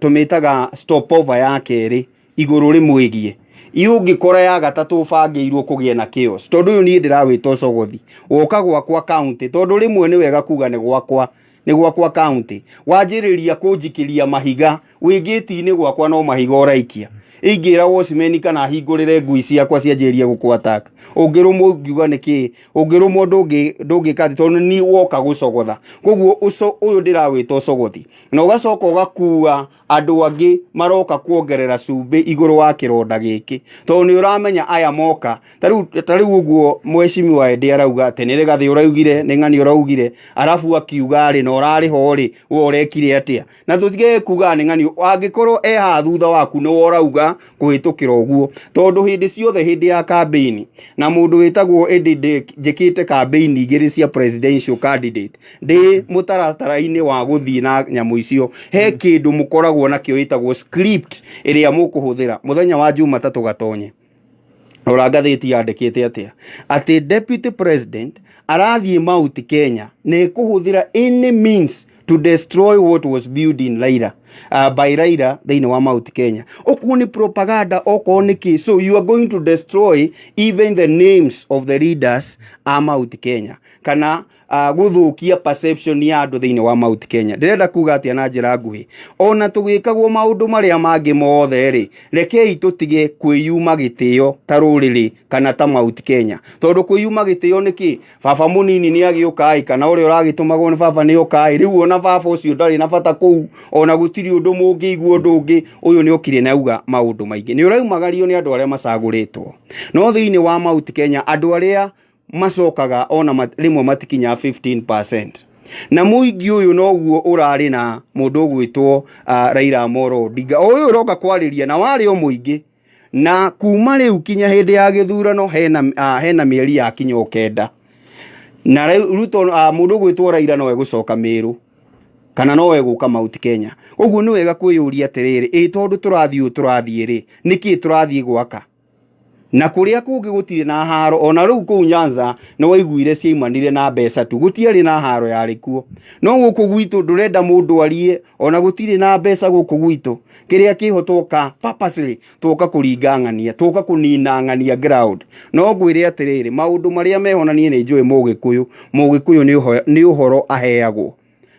S3: tũmĩtaga stopover ya kerĩ igũrũ rĩmwĩgiĩ. Ũngĩkora ya gatatũ ũbangĩirwo kũgĩe na chaos, tondũ ũyũ niĩ ndĩrawĩta ũcogothi, woka gwakwa county, tondũ rĩmwe nĩ wega kuga nĩ gwakwa, Nĩ gwakwa county. Wanjĩrĩria kũnjikĩria mahiga wĩ gate-inĩ gwakwa, no mahiga ũraikia. Ingĩra watchman kana hingũrĩre ngui ciakwa cianjĩrĩrie gũkũ attack. Ũngĩrũmwo ũngiuga nĩkĩ? Ũngĩrũmwo ndũngĩka atĩ tondũ ni woka gũcogotha. Koguo ũyũ ndĩrawĩta ũcogothi. Na ũgacoka ũgakua andũ angĩ maroka kuongerera cumbĩ igũrũ wa kĩronda gĩkĩ, tondũ nĩ ũramenya aya moka. Ta rĩu ũguo mheshimiwa Eddie arauga atĩ nĩ Rigathĩ ũraugire, nĩ ng'ani ũraugire, arabu akiuga rĩ, na ũrarĩ ho rĩ, we ũrekire atĩa? Na tũtige kuga nĩ ng'ani, angĩkorwo e haha thutha waku nĩwe ũrauga kũhĩtũkĩra ũguo, tondũ hĩndĩ ciothe hĩndĩ ya campaign, na mũndũ wĩtagwo Eddie, njĩkĩte campaign igĩrĩ cia presidential candidate, ndĩ mũtaratara-inĩ wa gũthiĩ na nyamũ icio, he kĩndũ mũkoragwo nakĩo ĩtagwo script ĩrĩa mũkũhũthĩra mũthenya wa Jumatatũ. Gatonye, rora ngathĩti yandĩkĩte atĩa, atĩ deputy president arathiĩ Mount Kenya na ĩkũhũthĩra any means to destroy what was built in Raila, by Raila thĩinĩ wa Mount Kenya. Ũkuo nĩ propaganda, okorwo nĩ kĩ. So you are going to destroy even the names of the leaders a Mount Kenya, kana gũthũkia perception ya andũ thĩinĩ wa Mount Kenya. Ndĩrenda kuga atĩa na njĩra nguhĩ? Ona tũgĩkagwo maũndũ marĩa mangĩ mothe rĩ, rekei tũtige kwĩyuma gĩtĩo ta rũrĩrĩ kana ta Mount Kenya, tondũ kwĩyuma gĩtĩo nĩ kĩ? Baba mũnini nĩ agĩũka ĩ, kana ũrĩa ũragĩtũmagwo nĩ baba nĩ oka ĩ, rĩu ona baba ũcio ndarĩ na bata kũu, ona gũtirĩ ũndũ mũngĩigua ũndũ ũngĩ. Ũyũ nĩ okire na auga maũndũ maingĩ, nĩ ũraumagario nĩ andũ arĩa macagũrĩtwo, no thĩinĩ wa Mount Kenya andũ arĩa macokaga ona rĩmwe matikinyaga 15%, na mũingĩ ũyũ noguo ũrarĩ na mũndũ ũgwĩtwo Raila Amolo Odinga, o ũyũ ũroka kwarĩria na warĩ o mũingĩ. Na kuma rĩu kinya hĩndĩ ya gĩthurano hena mĩeri ya kinya o 9, na rĩu Ruto, mũndũ ũgwĩtwo Raila no egũcoka Mĩrũ kana no egũka Mount Kenya. Ũguo nĩ wega kwĩyũria atĩrĩrĩ, ĩ tondũ tũrathiĩ ũũ tũrathiĩ rĩ, nĩkĩ tũrathiĩ gwaka na kũrĩa kũngĩ gũtirĩ na haro? Ona rĩu kũu Nyanza nĩ waiguire ciaimanire na mbeca tu, gũtiarĩ na haro yarĩ kuo. No gũkũ gwitũ ndũrenda mũndũ arie, ona gũtirĩ na mbeca gũkũ gwitũ. Kĩrĩa kĩho twoka purposely, twoka kũringa ng'ania, twoka kũnina ng'ania ground. No ngwĩre atĩrĩrĩ, maũndũ marĩa meho, na niĩ nĩ njũĩ mũgĩkũyũ, mũgĩkũyũ nĩ ũhoro aheagwo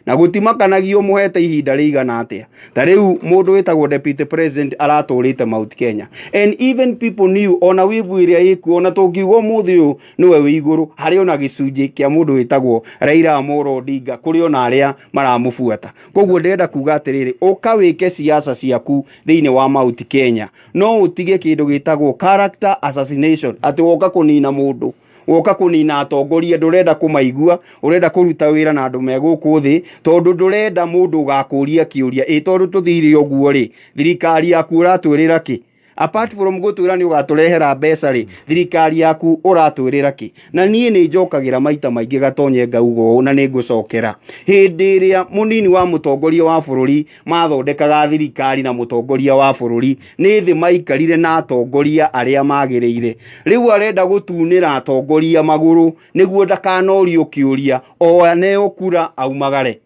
S3: na gũtimakanagio mũhete ihinda rĩigana atĩa. Ta rĩu mũndũ wĩtagwo deputy president aratũrĩte Mount Kenya, and even people knew ona wivu ĩrĩa ĩkuo, ona tũngiuga ũmũthĩ ũyũ nĩwe wĩ igũrũ, harĩ ona gĩcunjĩ kĩa mũndũ wĩtagwo Raila Amolo Odinga, kũrĩ ona arĩa maramũbuata. Koguo ndĩrenda kuga atĩrĩrĩ, ũka wĩke siasa ciaku thĩinĩ wa Mount Kenya, no ũtige kĩndũ gĩtagwo character assassination, atĩ woka kũnina mũndũ, woka kũnina atongoria, ndũrenda kũmaigua, ũrenda kũruta wĩra na andũ me gũkũ thĩ, tondũ ndũrenda mũndũ ũgakũria kĩũria, ĩ tondũ tũthire ũguo rĩ, thirikari yaku ũratwĩrĩra kĩ? Apart from gũtwĩra nĩ ũgatũrehera mbeca rĩ, thirikari yaku ũratwĩrĩra kĩ? Na niĩ nĩ njokagĩra maita maingĩ, Gatonye, ngauga ũũ na nĩ ngũcokera, hĩndĩ ĩrĩa mũnini wa mũtongoria wa bũrũri mathondekaga thirikari na mũtongoria wa bũrũri, nĩ thĩ maikarire na atongoria arĩa magĩrĩire. Rĩu arenda gũtunĩra atongoria magũrũ nĩguo ndakanorio kĩũria, o aneo kura aumagare.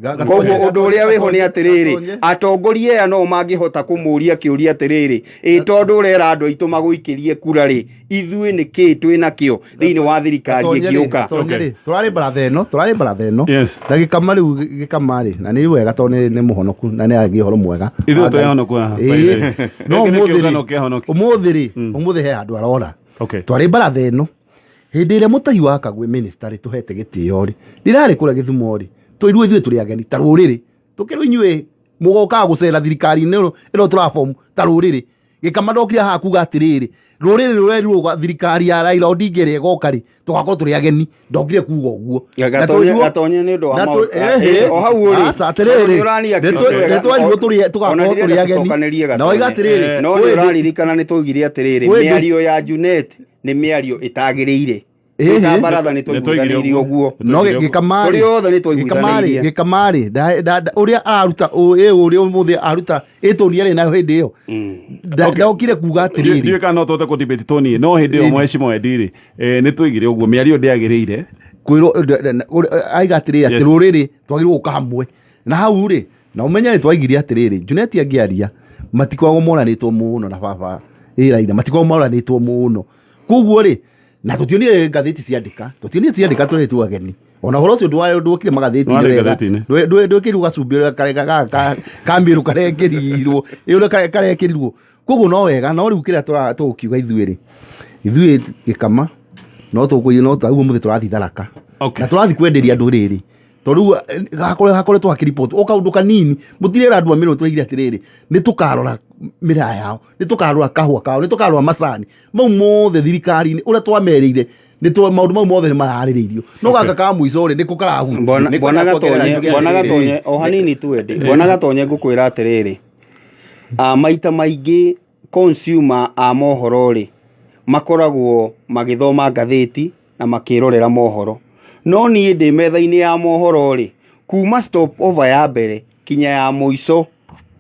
S3: Koguo ũndũ ũrĩa wĩho nĩ atĩrĩrĩ, atongoria aya no mangĩhota kũmũria kĩũria atĩrĩrĩ, ĩ tondũ ũrera andũ aitũ magũikĩrie kura rĩ, ithuĩ nĩ kĩ twĩ nakĩo thĩinĩ wa thirikari ĩngĩũka?
S1: Tũrarĩ baratha ĩno, tũrarĩ baratha ĩno. Na gĩkama rĩu, gĩkama rĩ, na nĩ wega tondũ nĩ mũhonoku na nĩ aragia ũhoro mwega.
S2: Ithuĩ tũrĩ ahonoku haha, by the way.
S1: No
S2: Gĩkĩ nĩ
S1: ũmũthĩ
S2: kĩũngano
S1: rĩ,
S2: kĩa ahonoki.
S1: Ũmũthĩ rĩ, ũmũthĩ he handũ arora. Twarĩ baratha ĩno hĩndĩ ĩrĩa Mũtahi wa Kagwe minister rĩ, tũhete gĩtĩo rĩ, rĩrarĩ kũrĩa Gĩthumo rĩ, tũirwo ithuĩ tũrĩ ageni ta rũrĩrĩ, tũkĩrwo inyuĩ mũgokaga gũcera thirikari-inĩ ĩno tũrabomu ta rũrĩrĩ. Gĩkama ndokire haha kuga atĩrĩrĩ, rũrĩrĩ rũrerirwo thirikari ya Raila Odinga ĩrĩa ĩgoka rĩ, tũgakorwo tũrĩ ageni. Ndokire kuga ũguo. Na
S3: Gatonye, nĩ ũndũ wa
S1: na
S3: maũndũ o hau ũrĩ.
S1: Aca, atĩrĩrĩ,
S3: Nĩ ũrania kiugo wega.
S1: nĩ twarirwo tũgakorwo
S3: Ona
S1: tũrĩ
S3: ndirenda
S1: ageni.
S3: tũcokanĩrie,
S1: Na waiga
S3: Gatonye.
S1: atĩrĩrĩ,
S3: No nĩ ũraririkana nĩ twaugire atĩrĩrĩ, mĩario ya Junet nĩ mĩario ĩtagĩrĩire. Twĩ baratha nĩ twaiguithanĩirie ũguo.
S1: No gĩkamarĩ
S3: Tũrĩ othe nĩ
S1: gĩkamarĩ
S3: twaiguithanĩirie.
S1: Gĩkamarĩ ũrĩa araruta ũrĩa ũmũthĩ aruta ĩtũni arĩ nayo hĩndĩ ĩyo. Ndokire kuga atĩrĩrĩ,
S2: Ndiũĩ kana no tũhote kũ-debate Tony, no hĩndĩ ĩyo mheshimiwa Eddie rĩ, nĩ twaigire ũguo mĩario ndĩagĩrĩire.
S1: Kwĩrwo aiga atĩrĩrĩ, atĩ rũrĩrĩ twagĩrĩirwo gũka hamwe na hau rĩ, na ũmenye nĩ twaigire atĩrĩrĩ, Junet angĩaria matikoragwo moranĩtwo mũno na baba ĩ Raila, matikoragwo moranĩtwo mũno, koguo rĩ. Na tũtionire ngathĩti ciandĩka, tũtionire ciandĩka tũrĩ tu ageni. Ona ũhoro ũcio ndwokire magathĩti-inĩ
S2: Ndwarĩ
S1: wega.
S2: ngathĩti-inĩ.
S1: Ndwĩkĩrirwo gacumbĩ ũrĩa kamĩrũ karekĩrirwo, ĩ ũrĩa karekĩrirwo. Koguo no wega, no rĩu kĩrĩa tũgũkiuga ithuĩ rĩ, ithuĩ gĩkama no tũkũiye, no ta ũguo mũthĩ tũrathiĩ Tharaka. Na tũrathiĩ kwenderia andũ rĩrĩ. Tondũ rĩu, hakoretwo hakĩriboti o kaũndũ kanini, mũtirera andũ a mĩrũ tũraigire atĩrĩrĩ, nĩ tũkarora mĩraa yao, nĩ tũkarora kahũa kao, nĩ tũkarora macani mau mothe thirikari-inĩ ũrĩa twamerĩire, nĩ maũndũ mau mothe nĩ mararĩrĩirio. No gaka ka mũico rĩ, nĩko karahutia.
S4: Nĩ
S3: Bwana
S4: kwenda
S3: Gatonye,
S4: kuongerera njuge
S3: Bwana
S4: atĩrĩrĩ.
S3: Gatonye, o hanini tu ĩndĩ. Bwana Gatonye, ngũkwĩra atĩrĩrĩ, maita maingĩ consumer a mohoro rĩ, makoragwo magĩthoma ngathĩti na makĩrorera mohoro. No niĩ ndĩ metha-inĩ ya mohoro rĩ, kuma stop over ya mbere kinya ya mũico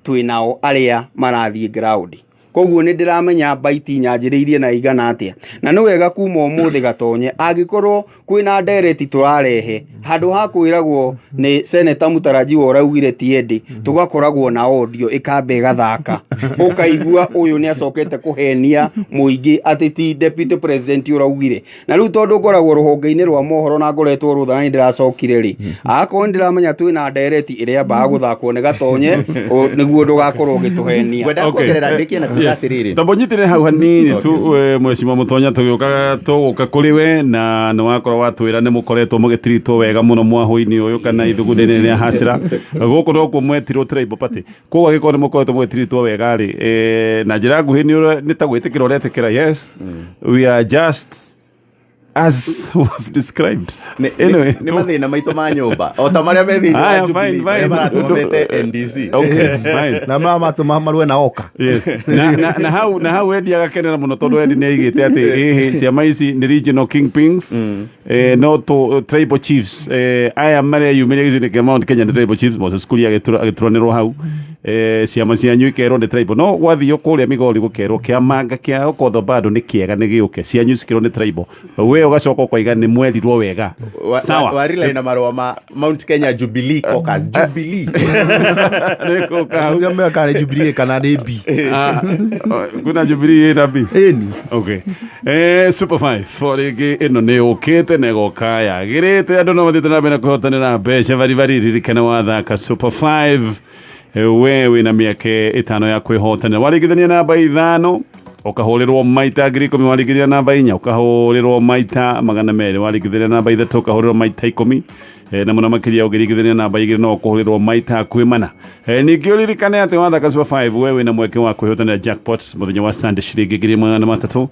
S3: twĩnao arĩa marathiĩ ground. Koguo nĩ ndĩramenya baiti nyanjĩrĩirie na igana atĩa. Na nĩ wega kuma ũmũthĩ Gatonye, angĩkorwo kwĩna ndereti tũrarehe, handũ ha kwĩragwo nĩ seneta mũtarajiwa ũraugire ti ĩndĩ, tũgakoragwo na audio ĩkamba ĩgathaka. Ũkaigua ũyũ nĩ acokete kũhenia mũingĩ atĩ ti deputy president ũraugire. Na rĩu tondũ ngoragwo rũhonge-inĩ rwa mohoro na ngoretwo rũtha na nĩ ndĩracokire rĩ, akorwo nĩ ndĩramenya twĩna ndereti ĩrĩa yambaga gũthakwo nĩ Gatonye, nĩguo ndũgakorwo ũgĩtũhenia.
S4: Ngwenda kuongerera ndĩkie na kuga atĩrĩrĩ.
S2: Tamba ũnyitĩrĩre hau hanini tu, mheshimiwa Mũtonya, tũgĩũka tũgũka kũrĩ we, na nĩ wakorwo watwĩra nĩ mũkoretwo mũgĩtiritwo wega mũno mwahũ-inĩ ũyũ kana ithugunda-inĩ rĩa hacĩra gũkũ nokuo mwetirwo tribal party. Koguo angĩkorwo nĩ mũkoretwo mũgĩtiritwo wega rĩ, na njĩra nguhĩ nĩ ta gwĩtĩkĩra ũretĩkĩra, yes, we are just as was described. Anyway,
S4: Nĩ mathĩna maitũ ma nyũmba o ta marĩa me thĩinĩ wa
S2: Aya,
S4: Jubilee,
S2: fine,
S4: marĩa
S2: fine.
S4: maratũma mete NDC.
S2: Okay, fine.
S1: Na maratũma marũe na oka.
S2: Yes. Na hau Eddie agakenera mũno tondũ Eddie nĩ aigĩte atĩ ĩhĩ ciama ici nĩ regional kingpins, no to tribal chiefs, aya mareyumĩria gĩcigo-inĩ kĩa Mount Kenya nĩ tribal chiefs. Moses Kuria agĩturanĩrwo hau, ciama cianyu ikerwo nĩ tribal, no gwathio kũrĩa Migori gũkerwo kĩamanga kĩa Okoth bado nĩ kĩega nĩ gĩũke, cianyu cikĩrwo nĩ tribal, we ũgacoka ũkoiga nĩ mwerirwo wega. Sawa.
S4: Warila ina marũa ma Mount Kenya Jubilee Caucus. Jubilee.
S2: Nĩ kũka hau.
S1: Ũrĩa mega kana nĩ Jubilee kana nĩ B.
S2: Ah, kuna Jubilee ĩna B.
S1: Ĩni.
S2: Okay. Super 5 rĩngĩ ĩno nĩ yũkĩte na ĩgoka yagĩrĩte, andũ no mathiĩte na mbere na kwĩhotanĩra mbeca baribari. Ririkana wathaka Super 5, we wĩna mĩeke 5 ya kwĩhotanĩra. Waringithania namba 5 ũkahũrĩrwo maita 10,000, waringithania namba 4 ũkahũrĩrwo maita 200, waringithania namba 3 ũkahũrĩrwo maita 10, na mũno makĩria ũngĩringithania namba 2 no ũkũhũrĩrwo maita hakuhĩ 4. Ningĩ ũririkane atĩ wathaka Super 5 we wĩna mweke wa kwĩhotanĩra jackpot mũthenya wa Sunday ciringi 1,300.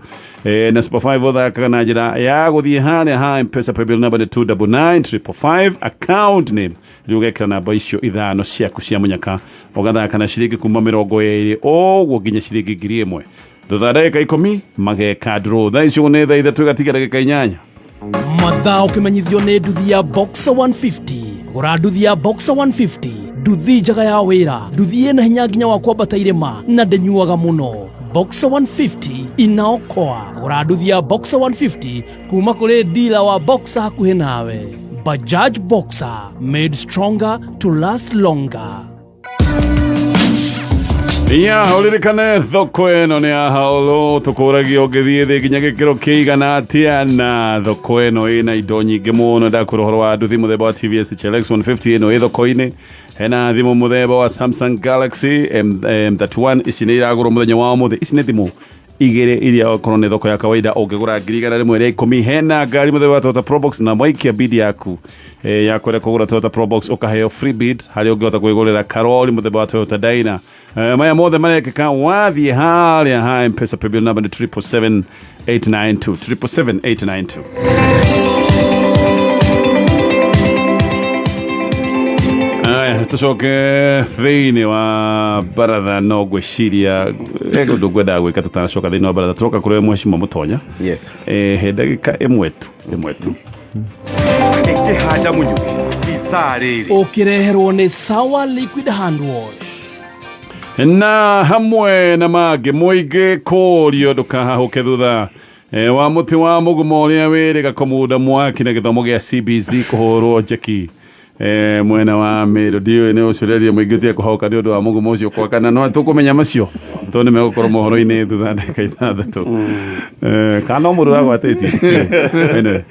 S2: Na Super 5 ũthakaga na njĩra ya gũthiĩ harĩa ha M-Pesa paybill number nĩ 299555, account name rĩu ũgekĩra namba icio 5 ciaku cia mũnyaka, ũgathaka na ciringi kuma 20 ũguo nginya ciringi 1,000. Thutha wa ndagĩka 10 mageka draw. Thaa icio nĩ thaa 3 igatiga ndagĩka 8.
S5: Mathaa ũkĩmenyithio nĩ nduthi ya Boxer 150. Gũra nduthi ya Boxer 150, nduthi njega ya wĩra, nduthi ĩna hinya nginya wa kwambata irĩma na ndĩnyuaga mũno. Boxer 150 inaokoa. Gũra nduthi ya Boxer 150 kuma kũrĩ dealer wa Boxer hakuhĩ nawe. Bajaj Boxer, made stronger to last longer.
S2: Ya ũririkane thoko ĩno nĩ ya haũlũ, tũkũragia ũngĩthiĩ thĩ nginya gĩkĩro kĩigana atĩa, na thoko ĩno ĩna indo nyingĩ mũno. Ndakwĩra ũhoro wa nduthi mũthemba wa TVS HLX 150 ĩno ĩ thoko-inĩ, hena thimũ mũthemba wa Samsung Galaxy M31, ici nĩ iragũrwo mũthenya wa ũmũthĩ. Ici nĩ thimũ 2 iria okorwo nĩ thoko ya kawaida ũngĩgũra 110,000. Hena ngari mũthemba wa Toyota Probox, na waikia bid yaku ya kwenda kũgũra Toyota Probox ũkaheo free bid harĩa ũngĩhota kwĩgũrĩra karori mũthemba wa Toyota Dyna. Maya mothe marekĩka wathiĩ harĩa ha M-Pesa paybill number nĩ 777 892, 777 892. Aya, tũcoke thĩinĩ wa baratha, no ngwĩciria ũndũ ngwendaga gwĩka tũtanacoka thĩinĩ wa baratha, tũroka kũrĩ mheshimiwa Mũtonya.
S4: Yes.
S2: He ndagĩka ĩmwe tu.
S6: Ĩkĩhanda mũnyuki ithaa rĩrĩ.
S5: Ũkĩreherwo nĩ Sawa Liquid Hand Wash.
S2: Na hamwe na mangĩ mũingĩ kũrio ndũkahahũke thutha wa mũtĩ wa mũgumo ũrĩa wĩrĩga kũmunda mwaki na gĩthomo gĩa CBC kũhũrwo njeki. Mwena wa Meru ndiũĩ nĩ ũcũrĩrie mũingĩ ũtige kũhoka nĩ ũndũ wa mũgumo ũcio kwakana no tũkũmenya macio tondũ nĩ megũkorwo mohoro-inĩ thutha wa ndagĩka 6. Kana no mũndũ ũragwatĩtie. Anyway,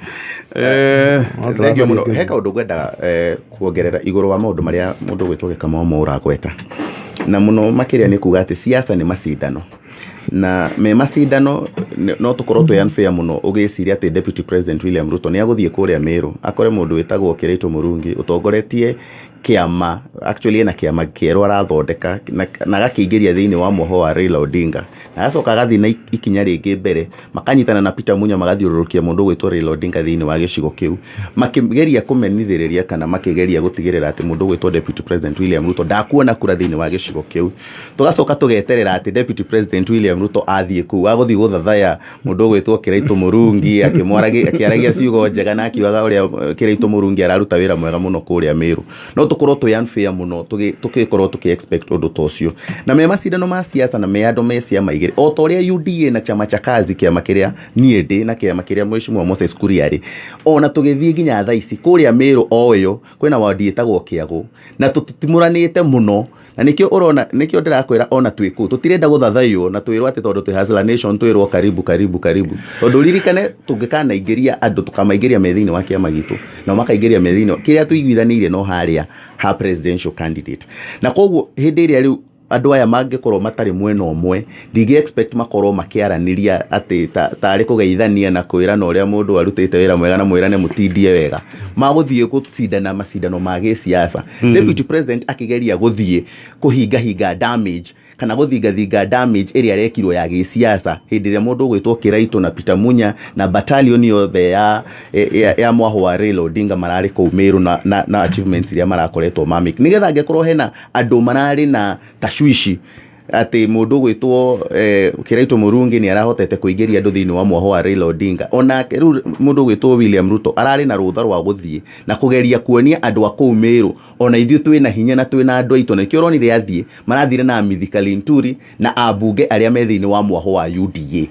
S4: Thengiũ mũno. He kaũndũ ngwendaga kuongerera igũrũ wa maũndũ marĩa mũndũ ũgwĩtwo Gĩkamau ũragweta, na mũno makĩria nĩ kuga atĩ siasa nĩ macindano, na me macindano no tũkorwo twĩ unfair mũno ũgĩciria atĩ Deputy President William Ruto nĩ agũthiĩ kũrĩa Meru akore mũndũ wĩtagwo Kĩraitũ Mũrungi ũtongoretie kĩama, actually ena kĩama kĩerũ arathondeka na agakĩingĩria thĩinĩ wa mwoho wa Raila Odinga, na agacoka agathiĩ na ikinya rĩngĩ mbere makanyitana na Peter Munya magathiũrũrũkia mũndũ ũgwĩtwo Raila Odinga thĩinĩ wa gĩcigo kĩu, makĩgeria kũmenithĩrĩria kana makĩgeria gũtigĩrĩra atĩ mũndũ ũgwĩtwo Deputy President William Ruto ndakuona kura thĩinĩ wa gĩcigo kĩu. Tũgacoka tũgeterera atĩ Deputy President William Ruto athiĩ kũu agũthiĩ gũthathaya mũndũ ũgwĩtwo Kĩraitũ Mũrungi akĩaragia ciugo njega na akiugaga ũrĩa Kĩraitũ Mũrungi araruta wĩra mwega mũno kũrĩa Meru. No tũkorwo twĩ unfair mũno tũgĩkorwo tũkĩ expect ũndũ ta ũcio. Na me macindano ma siasa na me andũ me ciama igĩrĩ, o ta ũrĩa UDA na chama cha kazi, kĩama kĩrĩa niĩ ndĩ na kĩama kĩrĩa Mheshimiwa Moses Kuria arĩ, ona tũgĩthiĩ nginya thaa ici kũrĩa Meru o ĩyo kwĩna wadi ĩtagwo Kĩagũ na tũtitimũranĩte mũno, na nĩkĩo ũrona, nĩkĩo ndĩrakwĩra ona twĩ kũu tũtirenda gũthathaiyo na twĩrwo atĩ tondũ twĩ Hustler Nation twĩrwo karibu karibu karibu, tondũ ririkane tũngĩkanaingĩria andũ tũkamaingĩria me thĩinĩ wa kĩama gitũ nao makaingĩria me thĩinĩ kĩrĩa tũiguithanĩirie no harĩa ha presidential candidate. Na koguo hĩndĩ ĩrĩa rĩu andũ aya mangĩkorwo matarĩ mwena ũmwe, ndingĩ expect makorwo makĩaranĩria atĩ tarĩ kũgeithania na kwĩrana ũrĩa mũndũ arutĩte wĩra mwega na mwĩrane mũtindie wega. Magũthiĩ gũcindana macindano ma gĩsiasa. Deputy President akĩgeria gũthiĩ kũhingahinga damage kana gũthingathinga damage ĩrĩa arekirwo ya gĩsiasa hĩndĩ ĩrĩa mũndũ ũgwĩtwo Kĩraitũ na Peter Munya na battalion yothe ya mwaho wa Raila Odinga mararĩ kũu Meru na achievements iria marakoretwo mamake, nĩgetha angĩkorwo hena andũ mararĩ na tashwishi atĩ mũndũ ũgwĩtwo Kĩraitũ Mũrungi nĩ arahotete kũingĩria andũ thĩinĩ wa mwaho wa Raila Odinga, onake rĩu mũndũ ũgwĩtwo William Ruto ararĩ na rũtha rwa gũthiĩ na kũgeria kuonia andũ a kũu Meru ona ithuĩ twĩna hinya na twĩna andũ aitũ. Na nĩkĩo ũronire athiĩ marathire na Mithika Linturi na ambunge arĩa me thĩinĩ wa mwaho wa UDA.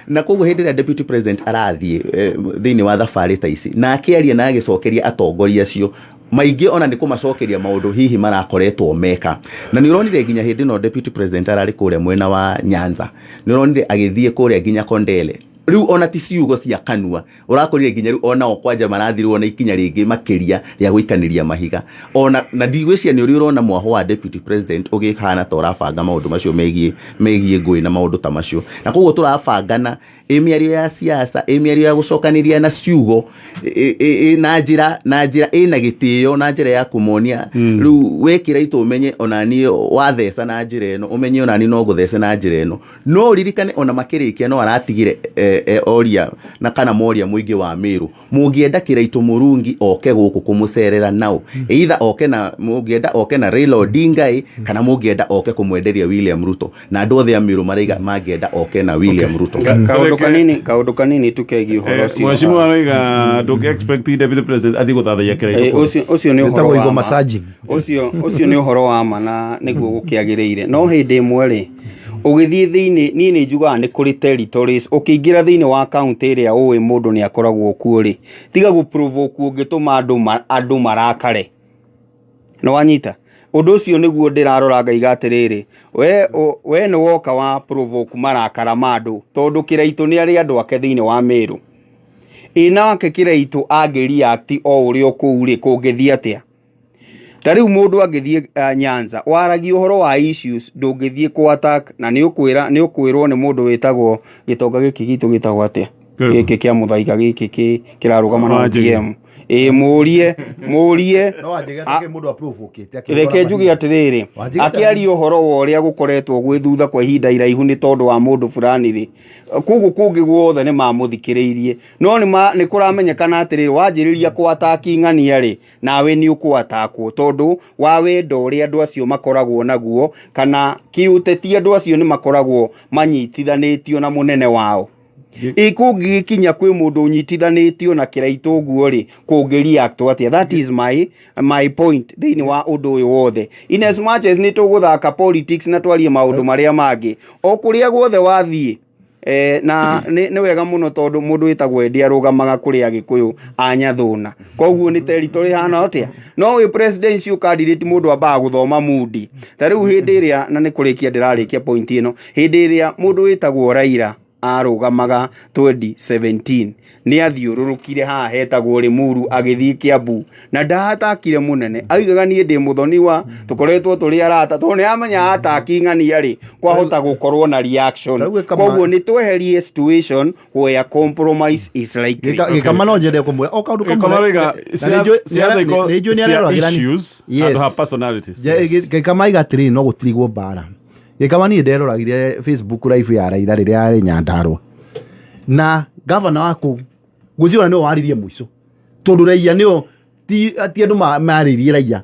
S4: Na koguo hĩndĩ ĩrĩa Deputy President arathiĩ thĩinĩ wa thabarĩ ta ici na akĩaria na agĩcokeria atongoria acio maingĩ, ona nĩ kũmacokeria maũndũ hihi marakoretwo meka. Na nĩ ũronire nginya hĩndĩ ĩno Deputy President ararĩ kũrĩa mwena wa Nyanza, nĩ ũronire agĩthiĩ kũrĩa nginya Kondele. Rĩu ona ti ciugo cia kanua ũrakorire nginya rĩu onao kwanja marathirwo na ikinya rĩngĩ makĩria rĩa gũikanĩria mahiga. Ona na ndigwĩciria nĩ ũrĩ ũrona mwaho wa Deputy President ũgĩhana ta ũrabanga maũndũ macio megiĩ ngũĩ na maũndũ ta macio. Na koguo tũrabangana ĩ mĩario ya siasa, ĩ mĩario ya gũcokanĩria na ciugo na njĩra ĩna gĩtĩo na njĩra ya kũmonia rĩu wekĩra itũ ũmenye ona niĩ watheca na njĩra ĩno, ũmenye ona niĩ no ngũthece na njĩra ĩno. No ũririkane ona makĩrĩkia no aratigire oria na kana moria mũingĩ wa Meru, mũngĩenda Kĩraitũ Mũrungi oke gũkũ kũmũcerera nao, either oke na mũngĩenda oke na Raila Odinga ĩ, kana mũngĩenda oke kũmwenderia William Ruto, na andũ othe a Meru maraiga mangĩenda oke na William Ruto.
S3: Kaũndũ kanini tu kegiĩ ũhoro ũcio.
S2: Mheshimiwa arauga ndũngĩ expect Deputy President athiĩ gũthathaiya Kĩraitũ.
S3: Ũcio nĩ ũhoro
S1: Ĩtagwo
S3: wa
S1: igo
S3: ma.
S1: massaging.
S3: Ũcio nĩ ũhoro wa ma na nĩguo gũkĩagĩrĩire, no hĩndĩ ĩmwe rĩ ũgĩthiĩ thĩinĩ, niĩ nĩ njugaga nĩ kũrĩ territories ũkĩingĩra thĩinĩ wa kaunti ĩrĩa ũĩ mũndũ nĩ akoragwo kuo rĩ, tiga gũ provoke ũngĩtũma andũ marakare. Nĩ wanyita ũndũ ũcio? Nĩguo ndĩrarora ngaiga atĩrĩrĩ, we nĩ woka wa provoke marakara ma andũ, tondũ Kĩraitũ nĩ arĩ andũ ake thĩinĩ wa Meru. Ĩ nake Kĩraitũ angĩ react o ũrĩa kũu rĩ, kũngĩthiĩ atĩa? Ta rĩu mũndũ angĩthiĩ Nyanza waragia ũhoro wa issues, ndũngĩthiĩ kũ attack na nĩ ũkwĩrwo nĩ mũndũ wĩtagwo gĩtonga gĩkĩ gitũ gĩtagwo atĩa, gĩkĩ kĩa Mũthaiga gĩkĩ kĩrarũgama na
S2: Wanjigi.
S3: ODM, ĩ mũrie.
S1: No Wanjigi atakĩrĩ mũndũ approve-ũkĩte, akĩrora
S3: Reke njuge
S1: mahinda.
S3: atĩrĩrĩ,
S1: Wanjigi
S3: akĩaria ũhoro wa ũrĩa gũkoretwo gwĩ thutha kwa ihinda iraihu nĩ tondũ wa mũndũ fulani rĩ, koguo kũngĩ guothe nĩ mamũthikĩrĩirie, no nĩ kũramenyekana atĩrĩrĩ, wanjĩrĩria kũ attack ng'ania rĩ, nawe nĩ ũkũ-attackwo, tondũ wa wendo ũrĩa andũ acio makoragwo naguo kana kĩũteti, andũ acio nĩ makoragwo manyitithanĩtio na mũnene wao. Ĩ kũngĩgĩkinya kwĩ mũndũ ũnyitithanĩtio na Kĩraitũ ũguo rĩ, kũngĩ react atĩa? That is my point thĩinĩ wa ũndũ ũyũ wothe. In as much as nĩ tũgũthaka politics na twarie maũndũ marĩa mangĩ, o kũrĩa guothe wathiĩ. Na nĩ wega mũno tondũ mũndũ wĩtagwo Eddie arũgamaga kũrĩ Agĩkũyũ a Nyathũna, koguo nĩ territory hana atĩa. No wĩ presidential candidate mũndũ ambaga gũthoma mundi. Ta rĩu hĩndĩ ĩrĩa, na nĩ kũrĩkia ndĩrarĩkia point ĩno, hĩndĩ ĩrĩa mũndũ wĩtagwo Raila arũgamaga 2017 nĩ athiũrũrũkire haha hetagwo Limuru agĩthiĩ Kiambu na ndatakire mũnene, augaga niĩ ndĩ mũthoniwa, tũkoretwo tũrĩ arata, tondũ nĩ amenya ataki ng'ania rĩ kwahota gũkorwo na reaction.
S1: Rĩu
S3: Koguo nĩ tweherie situation where compromise is likely.
S1: Gĩkama no nyende kũmwĩra o kaũndũ kamwe.
S2: Gĩkama rĩga
S1: Na
S2: siasa iko
S1: nĩ njũĩ nĩ
S2: cia
S1: areroragĩra
S2: issues
S1: Yes.
S2: handũ ha personalities.
S1: Gĩkama aiga atĩrĩrĩ, no gũtirigwo mbara. Gĩkama, niĩ nderoragire Facebook live ya Raila rĩrĩa yarĩ Nyandarua, na gavana wa kũu ngwĩciria nĩwe waririe mũico, tondũ raia nĩo ti andũ marĩirie raia.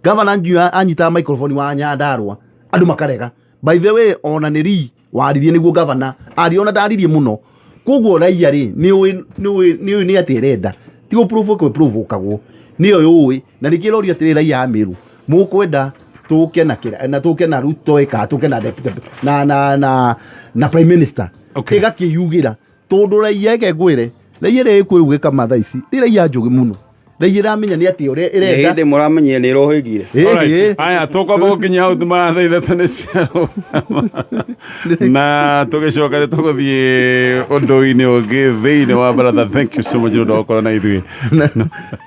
S1: Gavana njui anyitaga microphone wa Nyandarua, andũ makarega. By the way, ona nĩ ri waririe nĩguo gavana aria, ona ndaririe mũno. Koguo raia rĩ nĩ ũĩ nĩ atĩ ĩrenda ti gũ provokagwo, nĩyo yũĩ. Na nĩkĩo ĩrorio atĩrĩ, raia a Meru, mũkwenda tũke na kĩra na tũke na Ruto ĩka tũke na deputy na prime minister? Ĩgakĩyugĩra tondũ raia, ĩke ngwĩre, raia ĩrĩa ĩkwĩu gĩkama thaa ici nĩ raia njũgĩ mũno, raia ĩramenya nĩ atĩ ũrĩa
S3: Nĩ
S1: ĩrenda.
S3: Hĩndĩ mũramenyire nĩ ĩrohĩgire.
S2: Alright. Aya, tũkwamba gũkinyia hau thaa 3 nĩ ciarũgama, na tũgĩcoka nĩ tũgũthiĩ ũndũ-inĩ ũngĩ thĩinĩ wa baratha. Thank you so much nĩ ũndũ wa gũkorwo na ithuĩ.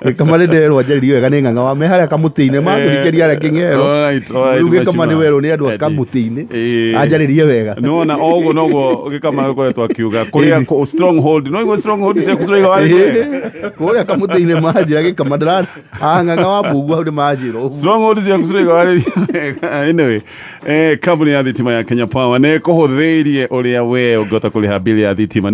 S1: Gĩkama nĩ nderwo njarĩrio wega nĩ ng'ang'a wa me harĩa kamũtĩ-inĩ matũrikĩria harĩa kĩng'ero.
S2: Alright,
S1: Rĩu gĩkama nĩ
S2: Mheshimiwa
S1: werwo nĩ andũ a
S2: Eddie.
S1: kamũtĩ-inĩ anjarĩrie wega.
S2: Nĩwona o ũguo noguo gĩkama gĩkoretwo akiuga kũrĩa stronghold, no iguo stronghold ciaku ciroiga warĩ wega.
S1: Kũrĩa kamũtĩ-inĩ manjĩra gĩkama ndĩra ng'ang'a wa mbũguo hau nĩ manjĩra ũguo.
S2: Stronghold ciaku ciroiga warĩ wega. Anyway, kambuni ya thitima ya Kenya Power nĩ ĩkũhũthĩirie ũrĩa we ũngĩhota kũrĩha bili ya thitima.